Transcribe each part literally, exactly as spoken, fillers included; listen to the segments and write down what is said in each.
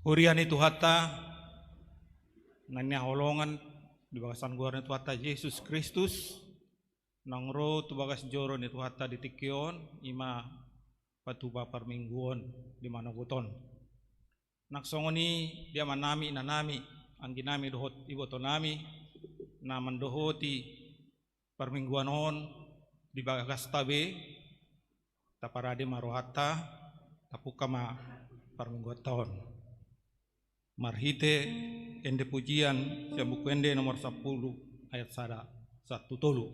Huria ni Tuhanta, na hinaholongan di bagasan goar ni Tuhanta Jesus Kristus, naung ro tu bagas joro ni Tuhanta di tingki on, i ma patupa parmingguon di manogot on. Nang songon i di amanami, inanami, angginami dohot ibotonami, na mandohoti parmingguon on di bagasta be, taparade ma rohanta, tapungka ma parmingguonta on. Marhite ende pujian, sian Buku Ende nomor sampulu ayat sada sahat tu tolu.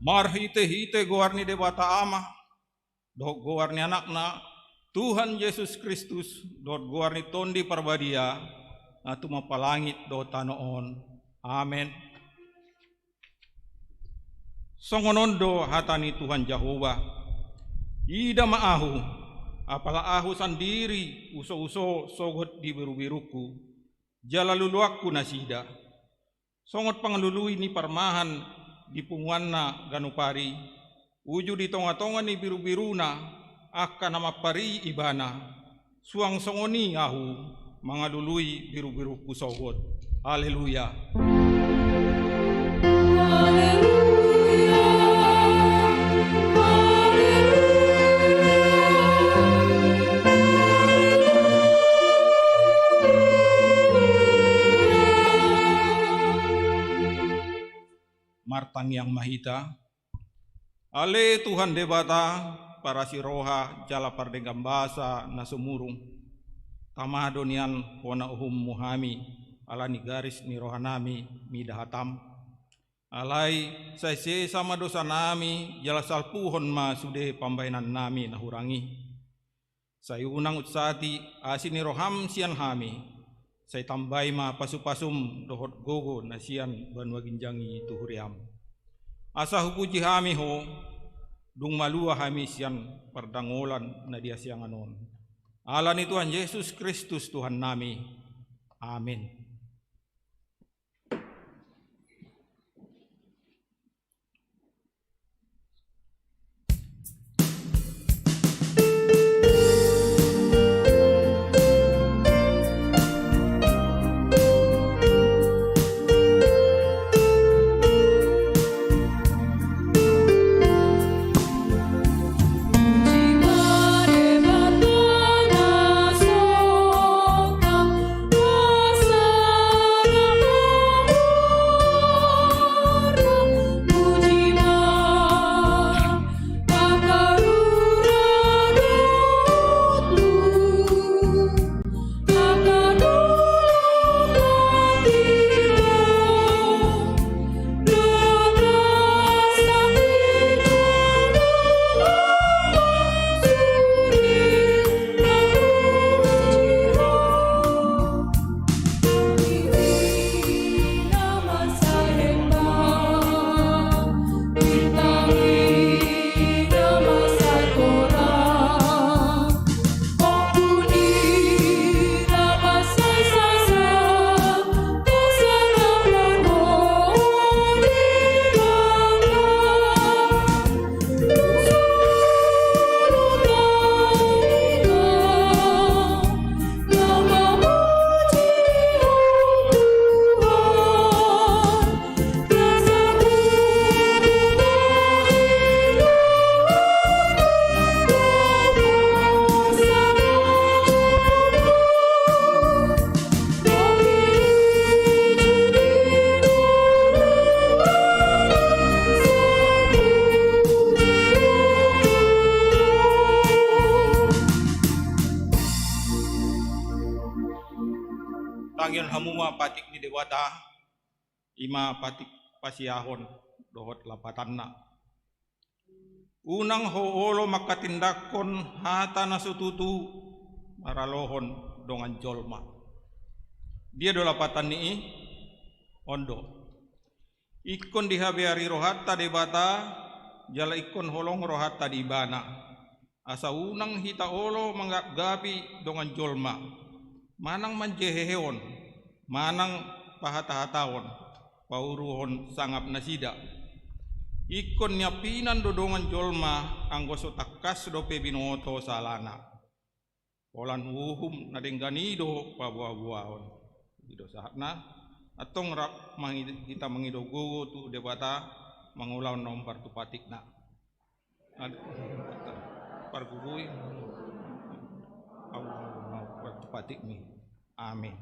Marhitehite goar ni Debata Ama, dohot goar ni Anakna, Tuhan Jesus Kristus, dohot goar ni Tondi Parbadia, na tumompa langit dohot tano on. Amen. Songon on do hata ni Tuhan Jahowa: Ida ma Ahu, apala Ahu sandiri usouso sogot di berubirungKu, jala luluanKu nasida. Songon pangalului ni parmahan di punguanna ganup ari, uju di tongatonga ni birubiruna angka na mampari ibana, suang songon i Ahu, mangalului birubirungku sogot. Haleluya. Haleluya. Haleluya. Martangiang ma hita. Ale Tuhan Debata, parasi roha jala pardenggan basa na sumurung, tama do nian hona uhumMu hami, ala ni garis ni rohanami mida hataM. Alai sai sesa ma dosanami, jala salpuhon ma sude pambahenannami na hurang i. Sai unang unsati asi ni rohaM sian hami, sai tambai ma pasupasuM dohot gogo na sian banua ginjang i tu huriaM. Asa hupuji hami Ho, dung malua hami sian pardangolan na di hasiangan on. Ala ni Tuhan Jesus Kristus Tuhannami. Amin. Tangion hamu ma patik ni Debata, i ma patik pasiahon dohot lapatanna. Unang ho olo manghatindanghon hata na so tutu maralohon dongan jolma. Dia do lapatan ni i? On do. Ingkon dihabeari rohanta Debata, jala ingkon holong rohanta di Ibana. Asa unang hita olo manggapgapi dongan jolma, manang manjehehehon, manang pahatahataon, pauruhon sangap nasida. Ingkon niampinan do dongan jolma anggo so tangkas dope binoto salana. Holan uhum na denggan i do paboaboaon. I do sahatna, antong rap mangi-, hita mangido gogo tu Debata mangulahon na hombar tu patikna. Ad-, pargugui. Au, au, au, tu patikmi. Amin.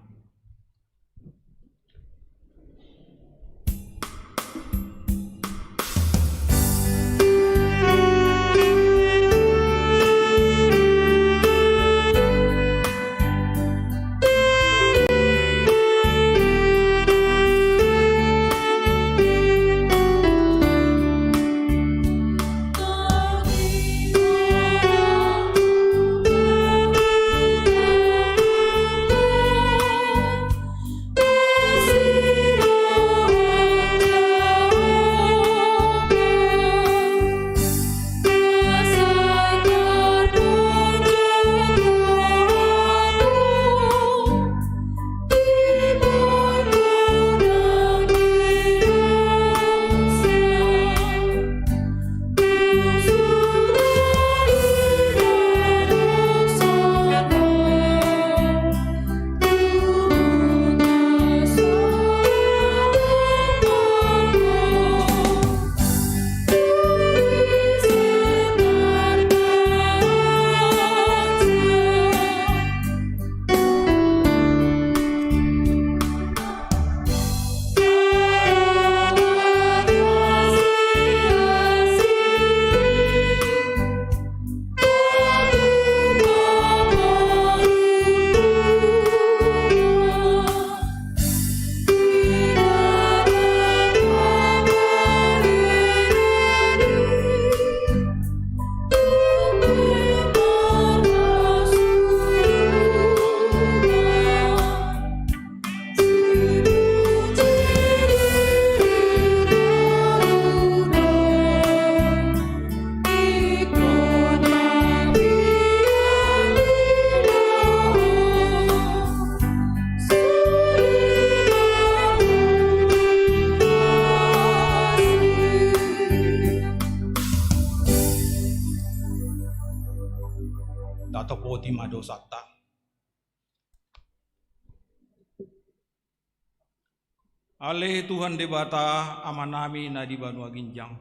Ale Tuhan Debata, Amanami na di banua ginjang,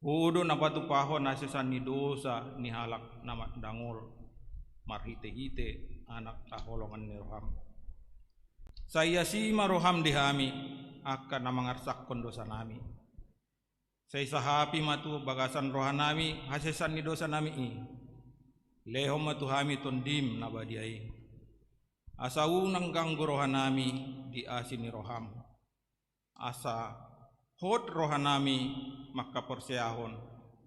Ho do na patupahon hasesan ni dosa ni halak na mandangol marhitehite Anak haholongan ni roham. Sai asi ma roham di hami, angka na mangarsakkon dosanami. Sai sahapi ma tu bagasan rohanami hasesan ni dosanami i. Lehon ma tu hami Tondim na badia i, asa unang ganggu rohanami di asi ni roham, asa hot rohanami mangkaporseahon,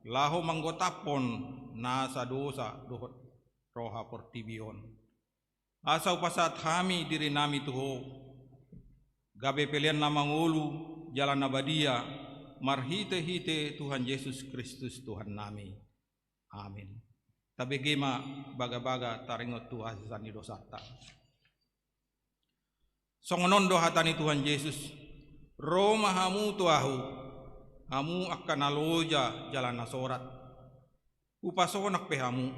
laho manggotaphon nasa dosa dohot roha portibi on. Asa hupasahat hami dirinami tu Ho, gabe pelean na mangolu jala na badia, marhitehite Tuhan Jesus Kristus Tuhannami. Amin. Tabege ma bagabaga taringot tu hasesan ni dosanta. Songon on do hata ni Tuhan Jesus: Ro ma hamu tu Ahu, hamu angka na loja jala na sorat. Hupasonang pe hamu,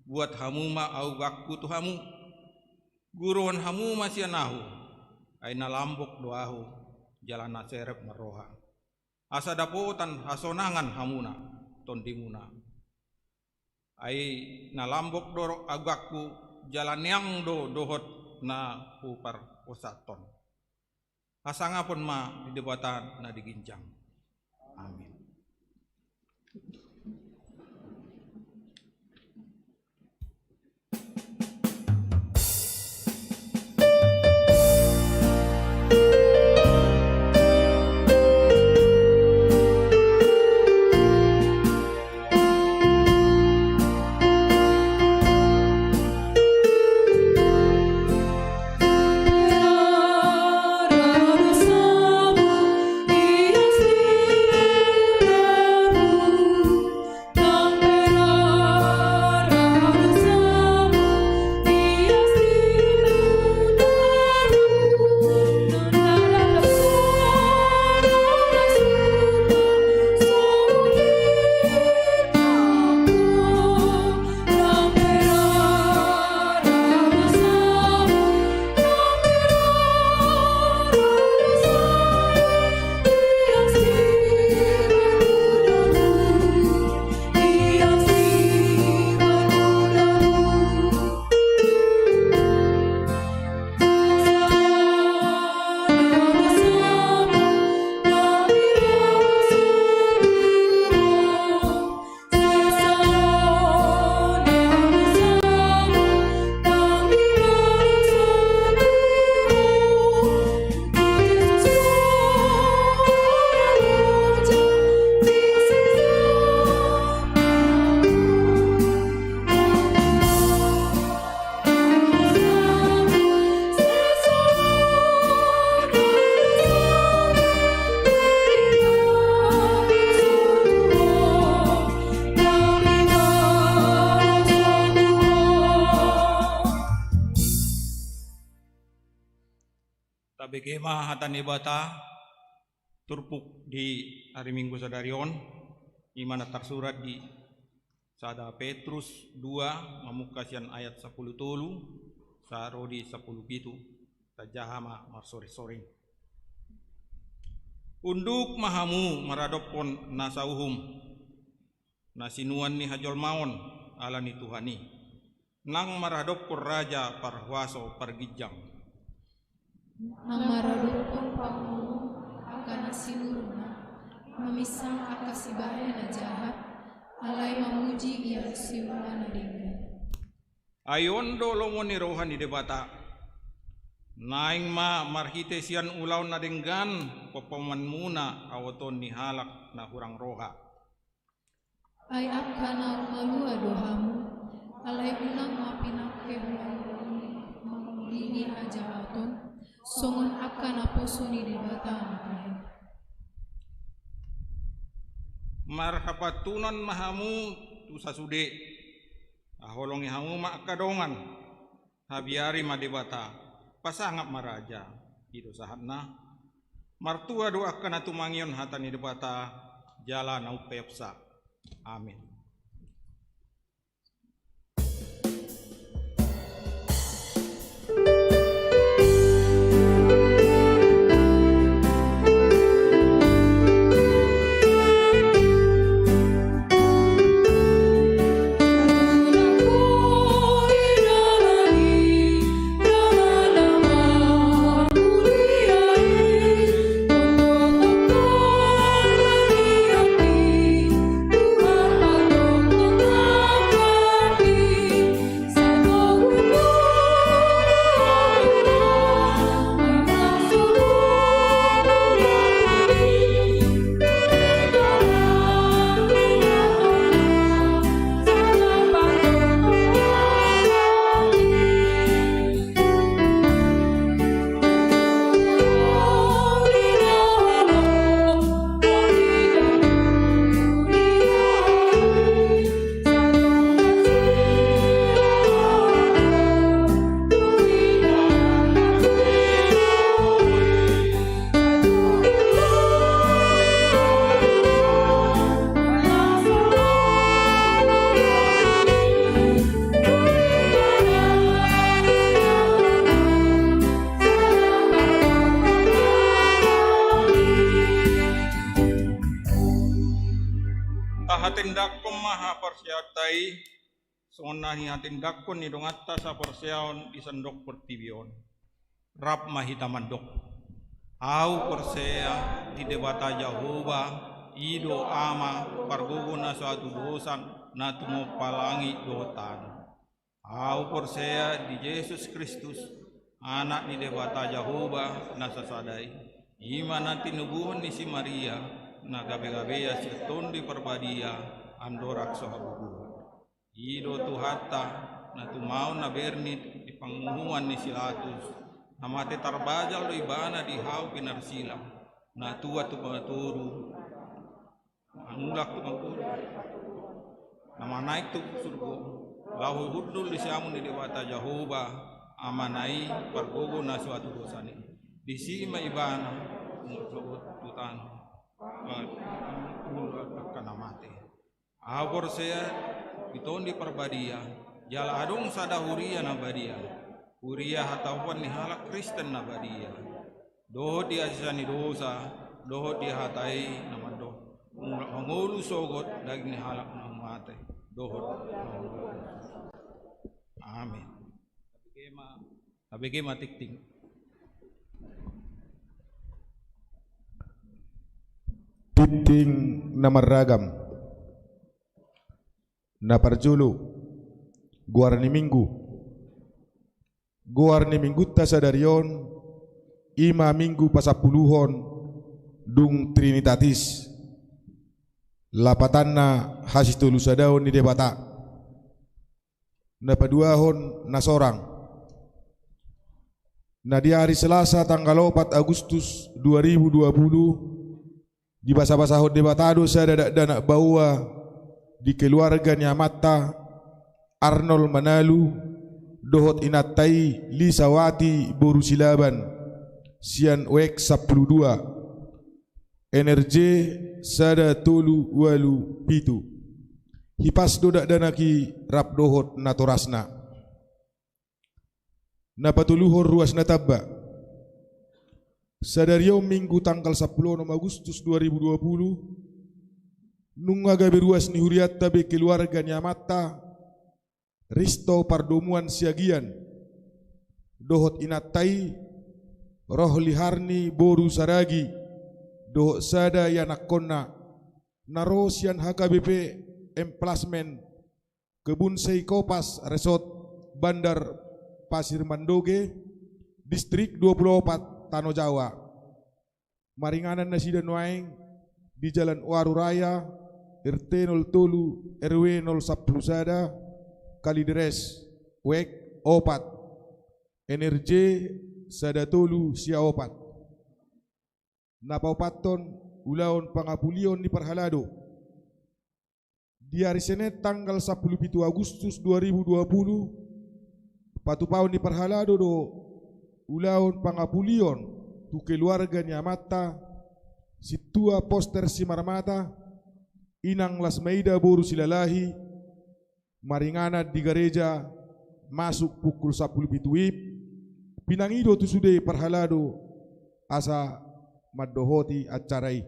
buat hamu ma augangku tu hamu. Guruhon hamu ma sian Ahu, ai na lambok do Ahu jala na serep marroha. Asa dapotan hasonangan hamuna tondimuna. Ai na lambok do augangku, jala niang do dohot na huparhosathon. Hasangapon ma di Debata na di ginjang. Amin. Tabege ma hata ni Debata, turpuk di ari Minggu sadari on, i ma na tarsurat di sada Petrus dua, mamungka sian ayat sampulu tolu sahat ro di sampulu pitu, tajaha ma marsoring-soring. Unduk ma hamu maradophon nasa uhum, na sinuan ni hajolmaon ala ni Tuhan i, nang maradophon Raja parhuaso parginjang. Nang maradophon pangolu angka na sinuruna, maminsang angka sibahen na jahat, alai mamuji ia siula na denggan. Ai on do lomo ni roha ni Debata. Naeng ma marhite sian ulaon na denggan, pompamoanmuna haotoon ni halak na hurang roha. Ai angka na umalua do hamu, alai unang ma pinangke mangulinghi hajahaton, songon angka naposo ni Debata na tahe. Marhapantunon ma hamu tu sasude, haholongi hamu ma angka dongan. Habiari ma Debata, pasangap ma raja, i do sahatna. Martua do angka na tumangihon hata ni Debata, jala na umpeopsa. Amin. Haporseaonta i songon na nihatindangkon ni donganta saporseaon di sandok portibi on. Rap ma hita mandok. Ahu porsea di Debata Jahowa, i do Ama, pargogo na so hatudosan, na tumompa langit dohot tano. Ahu porsea di Jesus Kristus, Anak ni Debata Jahowa na sasada i, i ma na tinubuhon ni si Maria, na gabe-gabea sian Tondi Parbadia, andorang so habubuhan. I do Tuhanta, na tumaon na berni di panguhuman ni si Latus, na mate tarbajal do ibana di hau pinarsilang, na tua tu pangatoru, mangulak tu pangatoru, na manaek tu surgo, laho hundul di siamun ni Debata Jahowa, Amana i, pargogo na so hatudosan i. Disi ma ibana, molo sogot tu tano, angka na mate. Ahu porsea di Tondi Parbadia, jala adong sada huria na badia, huria hatahoan ni halak Kristen na badia, dohot di hasesaan ni dosa, dohot di hata i na mandok, mangolu sogot daging ni halak na mate, dohot. Amin. Tabege ma tingting. Tingting na marragam. Na parjolo, goar ni Minggu. Goar ni Minggunta sadari on, i ma Minggu pasampuluhon dung Trinitatis. Lapatanna hasitolusadaon ni Debata. Na paduahon na sorang. Na di ari Selasa tanggal opat Agustus dua ribu dua puluh, dibasabasahon Debata do sada dakdanak baoa di keluarga ni amanta Arnold Manalu dohot inanta i Lisawati boru Silaban sian Wek sampulu dua, N R J sada tolu ualu pitu. Hipas do dakdanak i rap dohot natorasna. Na patoluhon ruas na tamba. Sadari on Minggu tanggal sampulu onom Agustus dua ribu dua puluh, nunga gabe ruas ni hurianta be keluarga ni amanta Risto Pardomuan Siagian dohot inanta i Rohli Harni boru Saragi dohot sada ianakkonna na ro sian H K B P Emplasmen Kebun Sei Kopas Resort Bandar Pasir Mandoge, Distrik dua puluh opat, Tano Jawa. Maringanan nasida nuaeng di Jalan Waru Raya, R T nol tolu, R W nol sampulu sada, Kalideres, Wek opat, N R J sada tolu sia opat. Na paopathon, ulaon pangapulion ni parhalado. Di ari Senen tanggal sampulu pitu Agustus dua ribu dua puluh, patupaon ni parhalado do ulaon pangapulion tu keluarga ni amanta Sintua Poster Simarmata, Inang Lasmaida boru Silalahi, maringanan di gareja masuk pukul sampulu pitu wib, pinangido tu sude parhalado asa mandohoti acara i.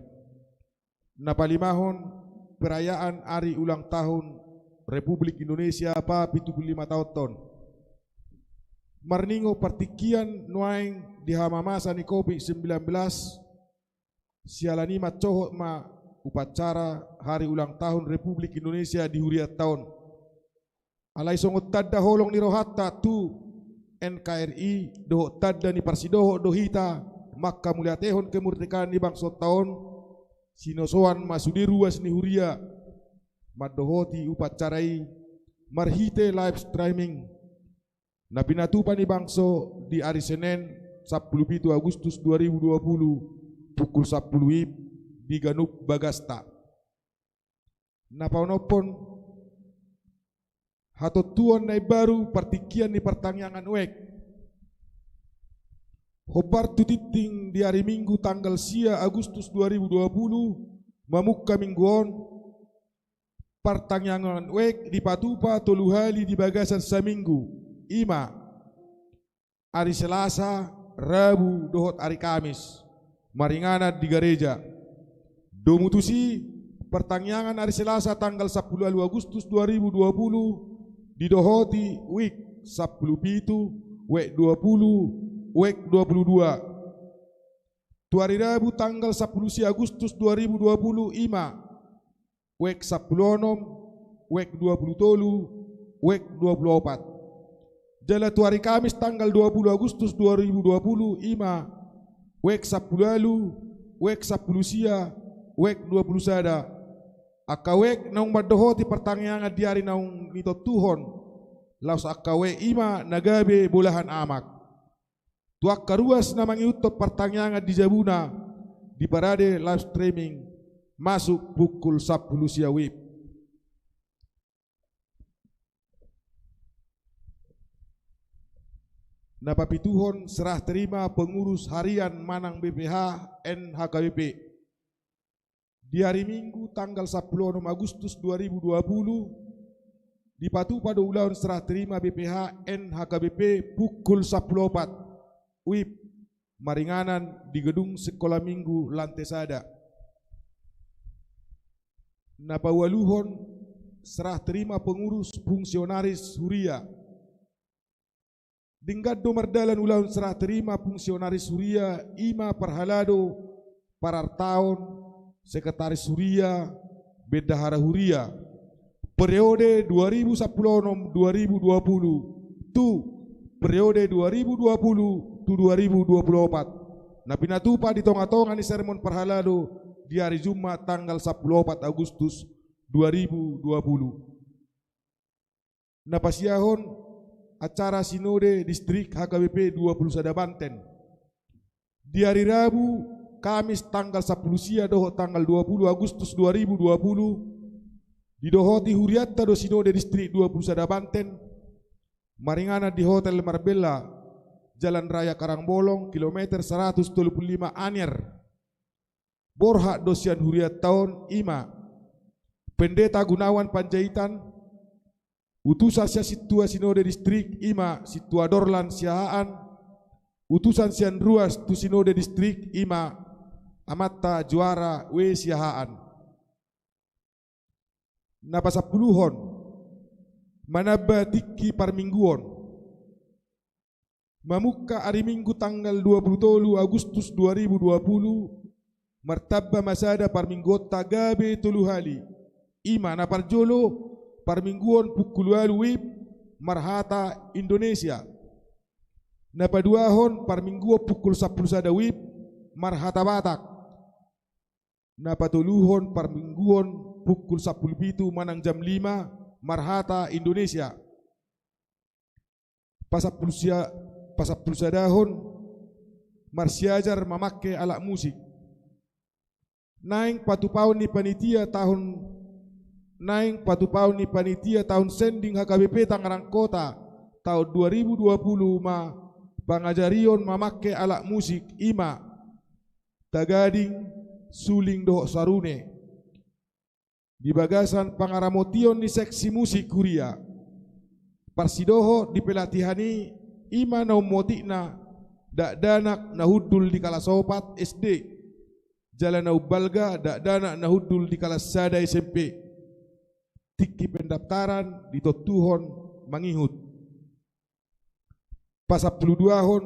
Na palimahon, perayaan ari ulang tahun Republik Indonesia papitu pulu lima taonta on. Marningot partingkian nuaeng di hamamasa ni Covid sembilan belas, siala ni i mansohot ma upacara hari ulang tahun Republik Indonesia di hurianta on. Alai songon tanda holong ni rohanta tu N K R I dohot tanda ni parsidohot do hita mangkamauliatehon kemerdekaan ni bangsonta on, sinosoan ma sude ruas ni huria mandohoti upacara i marhite live streaming na pinatupa ni bangso di ari Senen sampulu pitu Agustus dua ribu dua puluh pukul sampulu wib di ganup bagasta. Na paonomhon, hatontuon na imbaru partingkian ni partangiangan wek. Hombar tu tingting di ari Minggu tanggal sia Agustus dua ribu dua puluh, mamungka minggu on, partangiangan wek dipatupa tolu hali di bagasan saminggu, i ma ari Selasa, Rabu dohot ari Kamis, maringanan di gareja. Domu tusi, Partangiangan ari Selasa tanggal sampulu ualu Agustus dua ribu dua pulu, didohoti wijk sampulu pitu, wijk dua pulu, wijk dua pulu dua. Tu ari Rabu tanggal sampulu sia Agustus dua ribu dua pulu, i ma wijk sampulu onom, wijk dua pulu tolu, wijk dua pulu opat. Jala tu ari Kamis tanggal dua pulu Agustus dua ribu dua pulu, i ma wijk sampulu ualu, wijk sampulu sia, wijk dua pulu sada. Angka wijk naung mandohoti partangiangan di ari naung nitontuhon, laos angka wijk i ma na gabe bolahan amak. Tu angka ruas na mangihuthon partangiangan di jabuna, diparade live streaming masuk pukul sampulu sia wib. Na papituhon, serah terima pengurus harian manang B P H N H K B P. Di ari Minggu tanggal sampulu onom Agustus dua ribu dua pulu, dipatupa do ulaon serah terima B P H N H K B P pukul sampulu opat wib, maringanan di gedung Sekolah Minggu lantai sada. Na paualuhon, serah terima pengurus fungsionaris huria. Denggan do mardalan ulaon serah terima fungsionaris huria, i ma parhalado, parartaon, sekretaris huria, bendahara huria. Periode dua ribu sampulu onom dua ribu dua pulu tu periode dua ribu dua pulu tu dua ribu dua pulu opat. Na pinatupa di tongatonga ni sermon parhalado di ari Jumat tanggal sampulu opat Agustus dua ribu dua pulu. Na pasiahon, acara Sinode Distrik H K B P dua pulu sada Banten. Di ari Rabu, Kamis tanggal sampulu sia dohot tanggal dua pulu Agustus dua ribu dua pulu, didohoti hurianta do Sinode Distrik dua pulu sada Banten, maringanan di Hotel Marbella, Jalan Raya Karangbolong, kilometer saratus tolu pulu lima Anyer. Borhat do sian hurianta on, i ma Pendeta Gunawan Panjaitan, utusan sian Sintua Sinode Distrik, i ma Sintua Dorlan Siahaan, utusan sian ruas tu Sinode Distrik, i ma Amanta Juara W Siahaan. Na pasampuluhon, manamba tingki parmingguon. Mamungka ari Minggu tanggal dua pulu tolu Agustus dua ribu dua pulu, martamba ma sada parmingguonta gabe tolu hali. I ma na parjolo, parmingguon pukul ualu wib, marhata Indonesia. Na paduahon, parmingguon pukul sampulu sada wib, marhata Batak. Na patoluhon, parmingguon pukul sampulu pitu manang jam lima, marhata Indonesia. Pasampulu sia-, pasampulu sadahon, marsiajar mamangke alat musik. Naeng patupaon ni panitia tahun, naeng patupaon ni panitia tahun sending H K B P Tangerang Kota tahun dua ribu dua puluh ma pangajarion mamangke alat musik, i ma tagading, suling dohot sarune. Di bagasan pangaramotion ni seksi musik huria. Parsidohot di pelatihan i, i ma na ummotikna dakdanak na hundul di kalas opat S D, jala na umbalga dakdanak na hundul di kalas sada S M P. Tingki pendaftaran ditontuhon mangihut. Pasampuluduahon,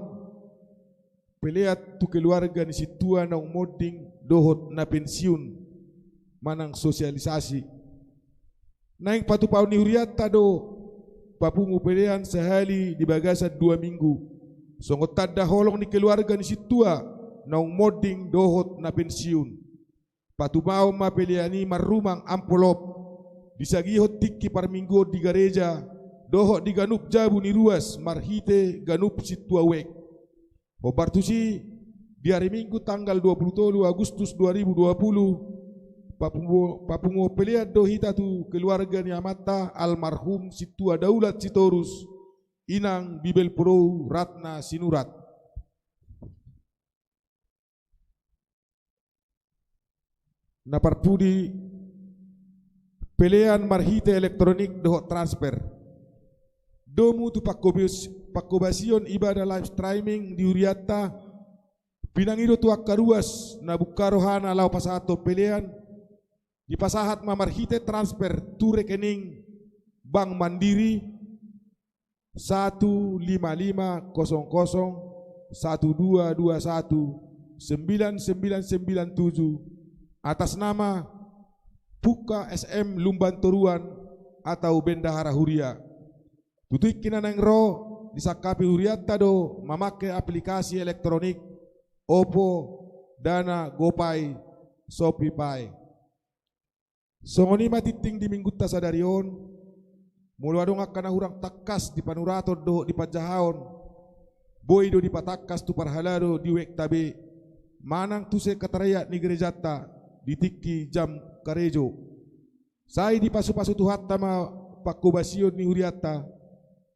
pelean tu keluarga ni sintua naung monding dohot na pensiun manang sosialisasi. Naeng patupaon ni hurianta do papungu pelean sahali di bagasan dua minggu, songon tanda holong ni keluarga ni sintua naung monding dohot na pensiun. Patupaon ma pelean i marrumang amplop, disagihon tingki parmingguon di gareja dohot di ganup jabu ni ruas marhite ganup sintua wijk. Hombar tusi, di ari Minggu tanggal dua puluh tolu Agustus dua ribu dua puluh, papungu-, papunguon pelean do hita tu keluarga ni amanta almarhum Sintua Daulat Sitorus, Inang Bibelvrouw Ratna Sinurat. Na parpudi, pelean marhite elektronik dohot transfer. Domu tu pangkobas-, pangkobasion ibadah live streaming di hurianta, pinangido tu angka ruas na bungka rohana laho pasahathon pelean, Dipasahat ma marhite transfer tu rekening Bank Mandiri satu lima lima kosong kosong satu dua dua satu sembilan sembilan sembilan tujuh, atas nama Pungka S M Lumban Toruan atau Bendahara Huria. Tu tingki na naeng ro, disangkapi hurianta do mamangke aplikasi elektronik Oppo, Dana, GoPay, ShopeePay. Songon i ma tingting di minggunta sadari on. Molo adong angka na hurang tangkas di panuraton dohot di panjahaon, boi do dipatangkas tu parhalado di webta be manang tu sekretariat ni gerejanta di tingki jam karejo. Sai dipasupasu Tuhanta ma pangkobasion ni hurianta,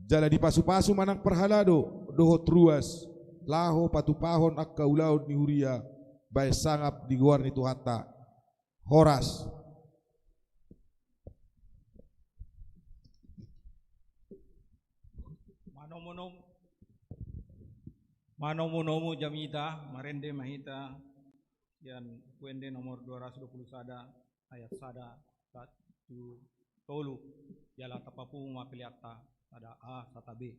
jala dipasupasu ma nang parhalado dohot ruas laho patupahon angka ulaon ni huria bahen sangap di goar ni Tuhanta. Horas. Manomu-nomu, manomu-nomu jamita, marende ma hita sian Ende nomor dua ratus dua puluh sada, ayat sada sahat tu tolu, jala tapapungu ma peleanta sada A sada B.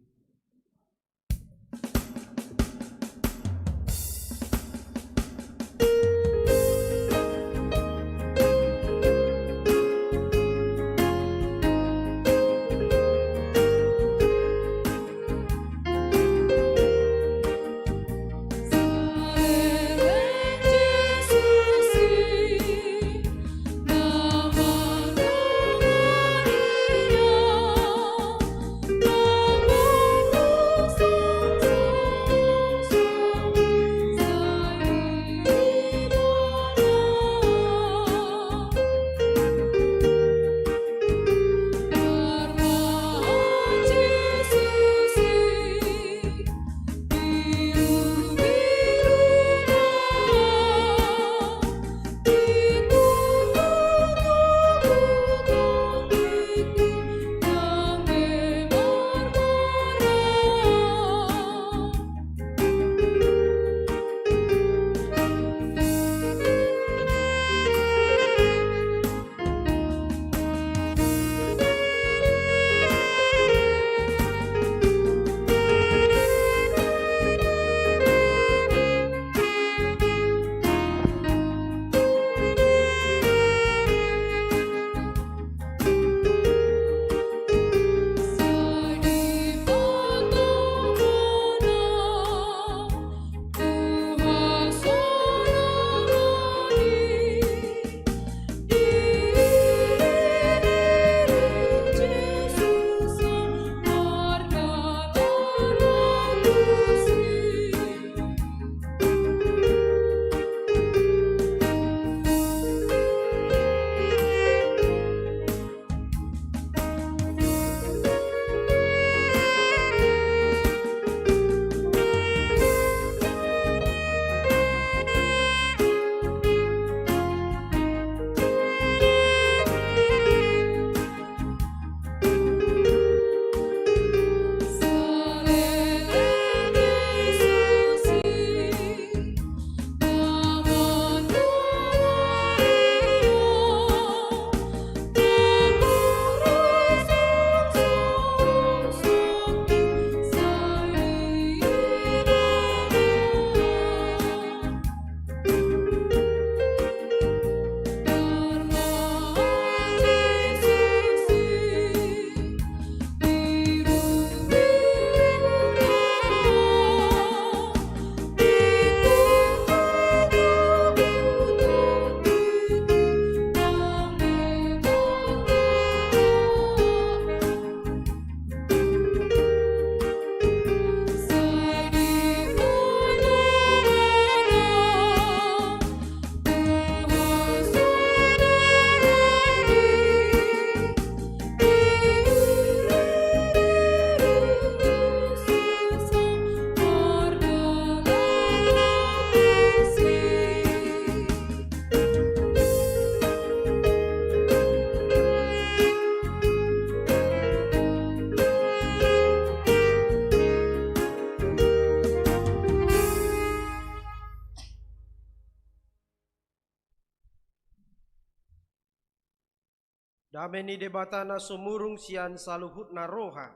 Dame ni Debata na sumurung sian saluhutna roha,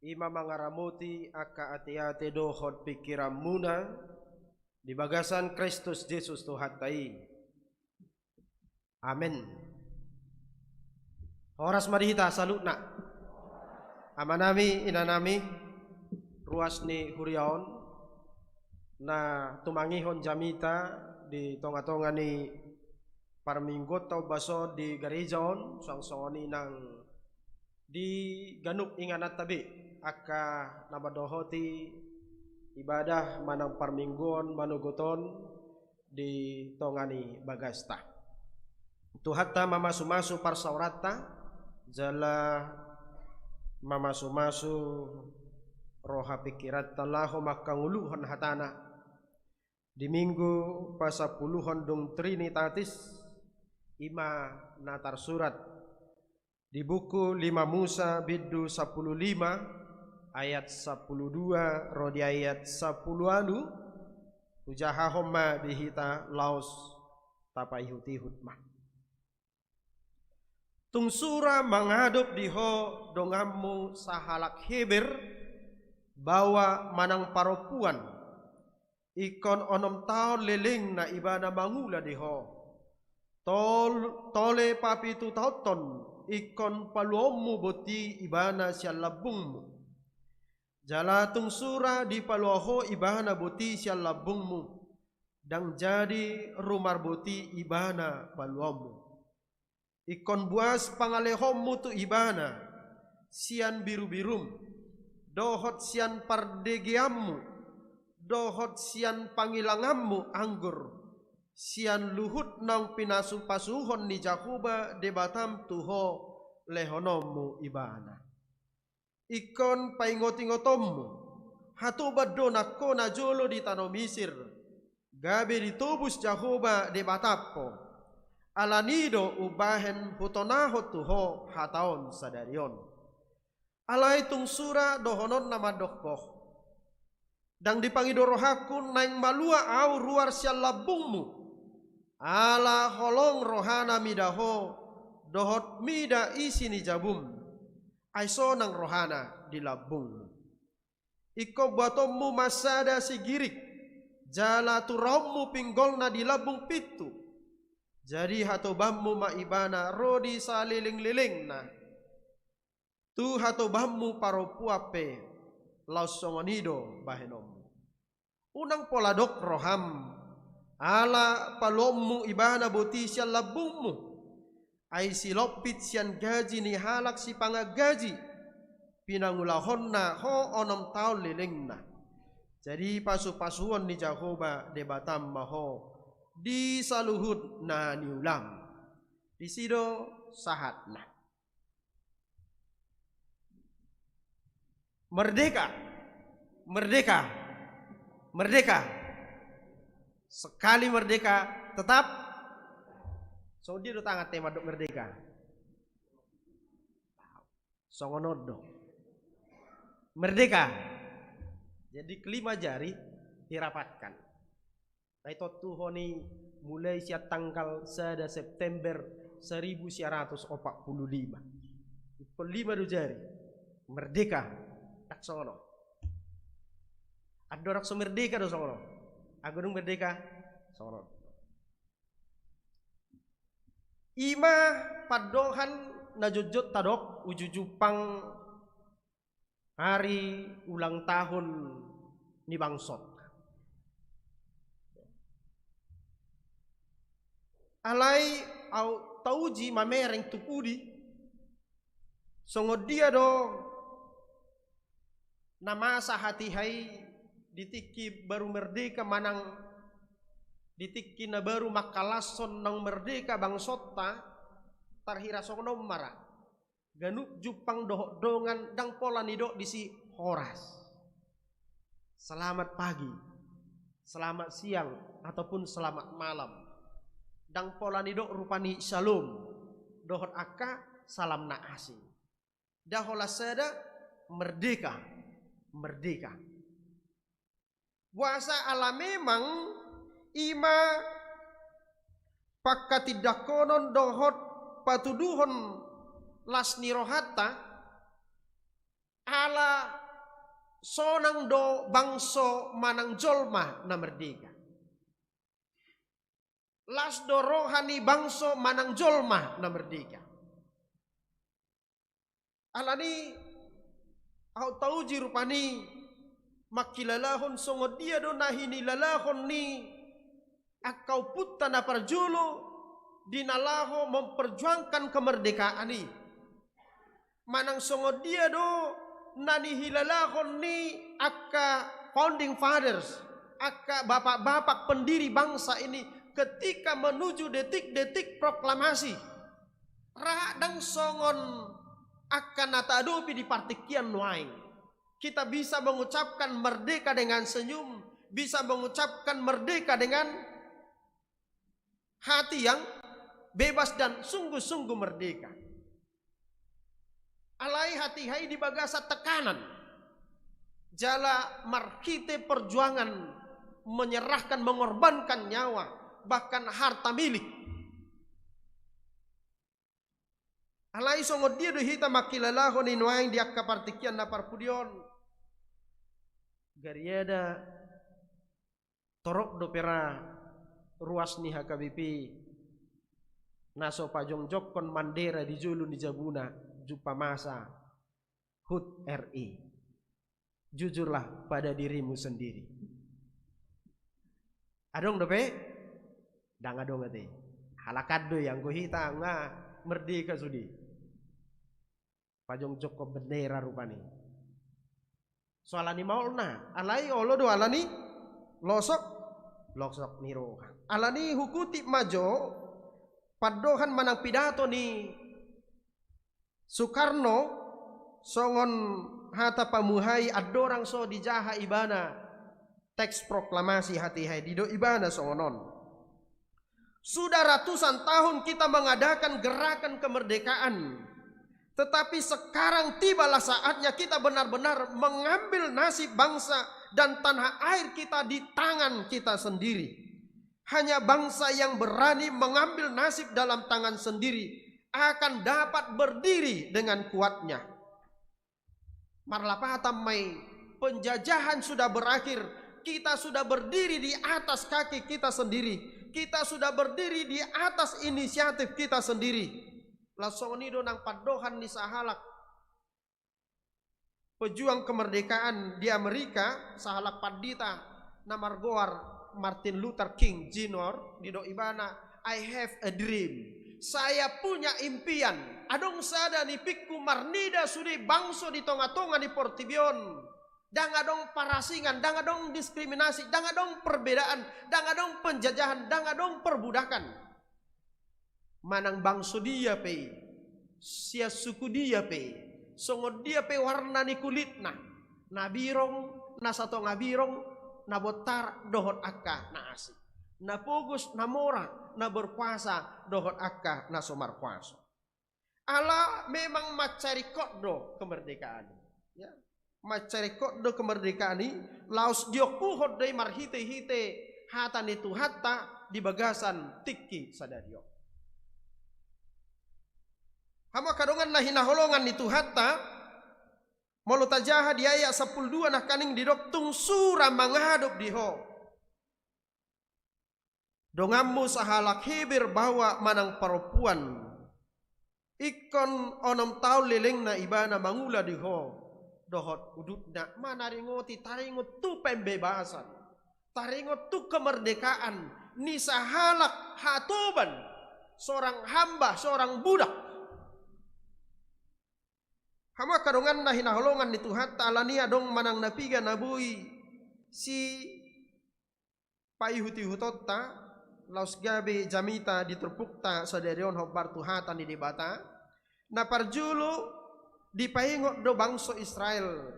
i ma mangaramoti angka ateate dohot pingkiranmuna di bagasan Kristus Jesus Tuhanta i. Amen. Horas ma di hita saluhutna. Amanami, inanami, ruas ni huria on, na tumangihon jamita di tongatonga ni parmingguonta ombas on di gareja on, suang songon i nang di ganup ingananta be, angka na mandohoti ibadah manang parmingguon manogot on di tonga ni bagasta. Tuhanta mamasumasu parsaoranta, jala mamasumasu roha pingkiranta laho mangkangoluhon hatana. Di minggu pasampuluhon dung Trinitatis, i ma na tarsurat di buku lima Musa bindu sampulu lima ayat sampulu dua ro di ayat sampulu ualu, hujahahon ma di hita laos tapaihutihut ma. Tung sura mangadop di ho donganmu sahalak Heber, baoa manang parompuan, ingkon onom taon lelengna ibana mangula di ho. Tol-, tole papitutaonhon ingkon paluaonmu boti ibana sian lambungmu. Jala tung sura dipalua ho ibana boti sian lambungmu, ndang jadi rumarboti ibana paluaonmu. Ingkon buas pangalehonmu tu ibana sian birubirum, dohot sian pardegeanmu, dohot sian pangilanganmu anggur, sian luhut naung pinasupasuhon ni Jahowa Debatam tu ho lehononmu ibana. Ingkon paingotingotonmu, hatoban do nang ho najolo di tano Misir, gabe ditobus Jahowa Debatam ho. Alani do umbahen hutonahon tu ho hata on sadari on. Alai tung sura dohononna mandok ho: Ndang dipangido rohangku naeng malua ahu ruar sian lambungmu, ala holong rohana mida ho, dohot mida isi ni jabum. Ai sonang rohana di lambungmu. Ingkon buatonmu ma sada sigirik, jala turaonmu pinggolna di lambung pintu. Jadi hatobanmu ma ibana ro di salelenglelengna. Tu hatobanmu parompuan pe, laos songon i do bahenonmu. Unang pola dok roham, ala paluaonmu ibana boti sian lambungmu. Ai silompit sian gaji ni halak sipangan gaji, pinangulahonna ho onom taon lelengna. Jadi pasupasuon ni Jahowa Debatam ma ho di saluhut na niulam. Disi do sahatna. Merdeka, merdeka, merdeka. Sekali merdeka, tetap. Songon dia do tangan te mandok merdeka. Songon on do. Merdeka. Jadi kelima jari dirapatkan. Ai tontu ho ni mulai sian tanggal sada September seribu sia ratus opat pulu lima. Ingkon lima do jari. Merdeka. Ndang songon on. Andorang so merdeka do songon on. Anggo dung merdeka songon on. I ma pandohan na jotjot tadok uju jumpang ari ulang tahun ni bangsot. Alai aut tauji mamereng tu pudi, songon dia do na masa hatiha i di tingki baru merdeka manang di tingki na baru mangkalashon naung merdeka bangsonta, tarhira songon on ma ra. Ganup jumpang dohot dongan ndang pola nidok disi horas, selamat pagi, selamat siang, ataupun selamat malam. Ndang pola nidok rupani shalom dohot angka salam na asing. Nda holan sada, merdeka, merdeka. Boasa ala memang i ma pangkatindanghonon dohot patuduhon las ni rohanta, ala sonang do bangso manang jolma na merdeka. Las do roha ni bangso manang jolma na merdeka. Alani ahu tauji rupani mangkilalahon songon dia do na hinilalahon ni angka ompunta na parjolo di na laho memperjuangkan kemerdekaan i. Manang songon dia do na nihilalahon ni angka founding fathers, angka bapak-bapak pendiri bangsa ini ketika menuju detik-detik proklamasi. Ra ndang songon angka na taadopi di partingkian nuaeng. Kita bisa mengucapkan merdeka dengan senyum, bisa mengucapkan merdeka dengan hati yang bebas dan sungguh-sungguh merdeka. Alai hatiha i di bagasan tekanan. Jala marhite perjuangan menyerahkan, mengorbankan nyawa, bahkan harta milik. Alai songon dia do hita mangkilalahon i nuaeng di angka partingkian na parpudi on? Gariada torop dope ra ruas ni H K B P na so pajongjongkon bandera di jolo ni jabuna jumpa masa HUT R I. Jujurlah pada dirimu sendiri. Adong dope? Ndang adong ate. Halak an do i, anggo hita nga merdeka sude. Pajongjongkon bandera rupani. So alani maolna, alai olo do alani losok, losok ni roha. Alani hukutip ma jo pandohan manang pidato ni Soekarno, songon hata pamuhai andorang so dijaha ibana teks proklamasi hatiha i, didok ibana songon on. Sudah ratusan tahun kita mengadakan gerakan kemerdekaan, tetapi sekarang tibalah saatnya kita benar-benar mengambil nasib bangsa dan tanah air kita di tangan kita sendiri. Hanya bangsa yang berani mengambil nasib dalam tangan sendiri akan dapat berdiri dengan kuatnya. Marlapatan ma i, penjajahan sudah berakhir, kita sudah berdiri di atas kaki kita sendiri, kita sudah berdiri di atas inisiatif kita sendiri. Laos songon i do nang pandohan ni sahalak pejuang kemerdekaan di Amerika, sahalak pandita na margoar Martin Luther King Junior, didok ibana, "I have a dream." Saya punya impian. Adong sada nipikku marnida sude bangso di tonga-tonga ni portibi on. Ndang adong parasingan, ndang adong diskriminasi, ndang adong perbedaan, ndang adong penjajahan, ndang adong perbudakan. Manang bangso dia pe i, sian suku dia pe i, songon dia pe warna ni kulitna, na birong, na satonga birong, na bontar dohot angka na asing, na pogos, na mora, na berkuasa dohot angka na so markuaso. Ala memang mansai ringkot do kemerdekaan i. Ya. Mansai ringkot do kemerdekaan i, laos diompuhon do i marhite-hite hata ni Tuhanta di bagasan tingki sadari on. Hamu angka dongan na hinaholongan ni Tuhanta, molo tajaha di ayat sampulu dua nangkaning didok, tung sura mangadop di ho donganmu sahalak Heber baoa manang parompuan. Ingkon onom taon lelengna ibana mangula di ho dohot udutna, manaringoti, taringot tu pembebasan, taringot tu kemerdekaan ni sahalak hatoban, seorang hamba, seorang budak. Hamu angka dongan na hinaholongan ni Tuhanta, alani adong manang na piga na boi si paihut-ihutonta, laos gabe jamita di turpukta sadari on hombar tu hata ni Debata. Na parjolo, dipaingot do bangso Israel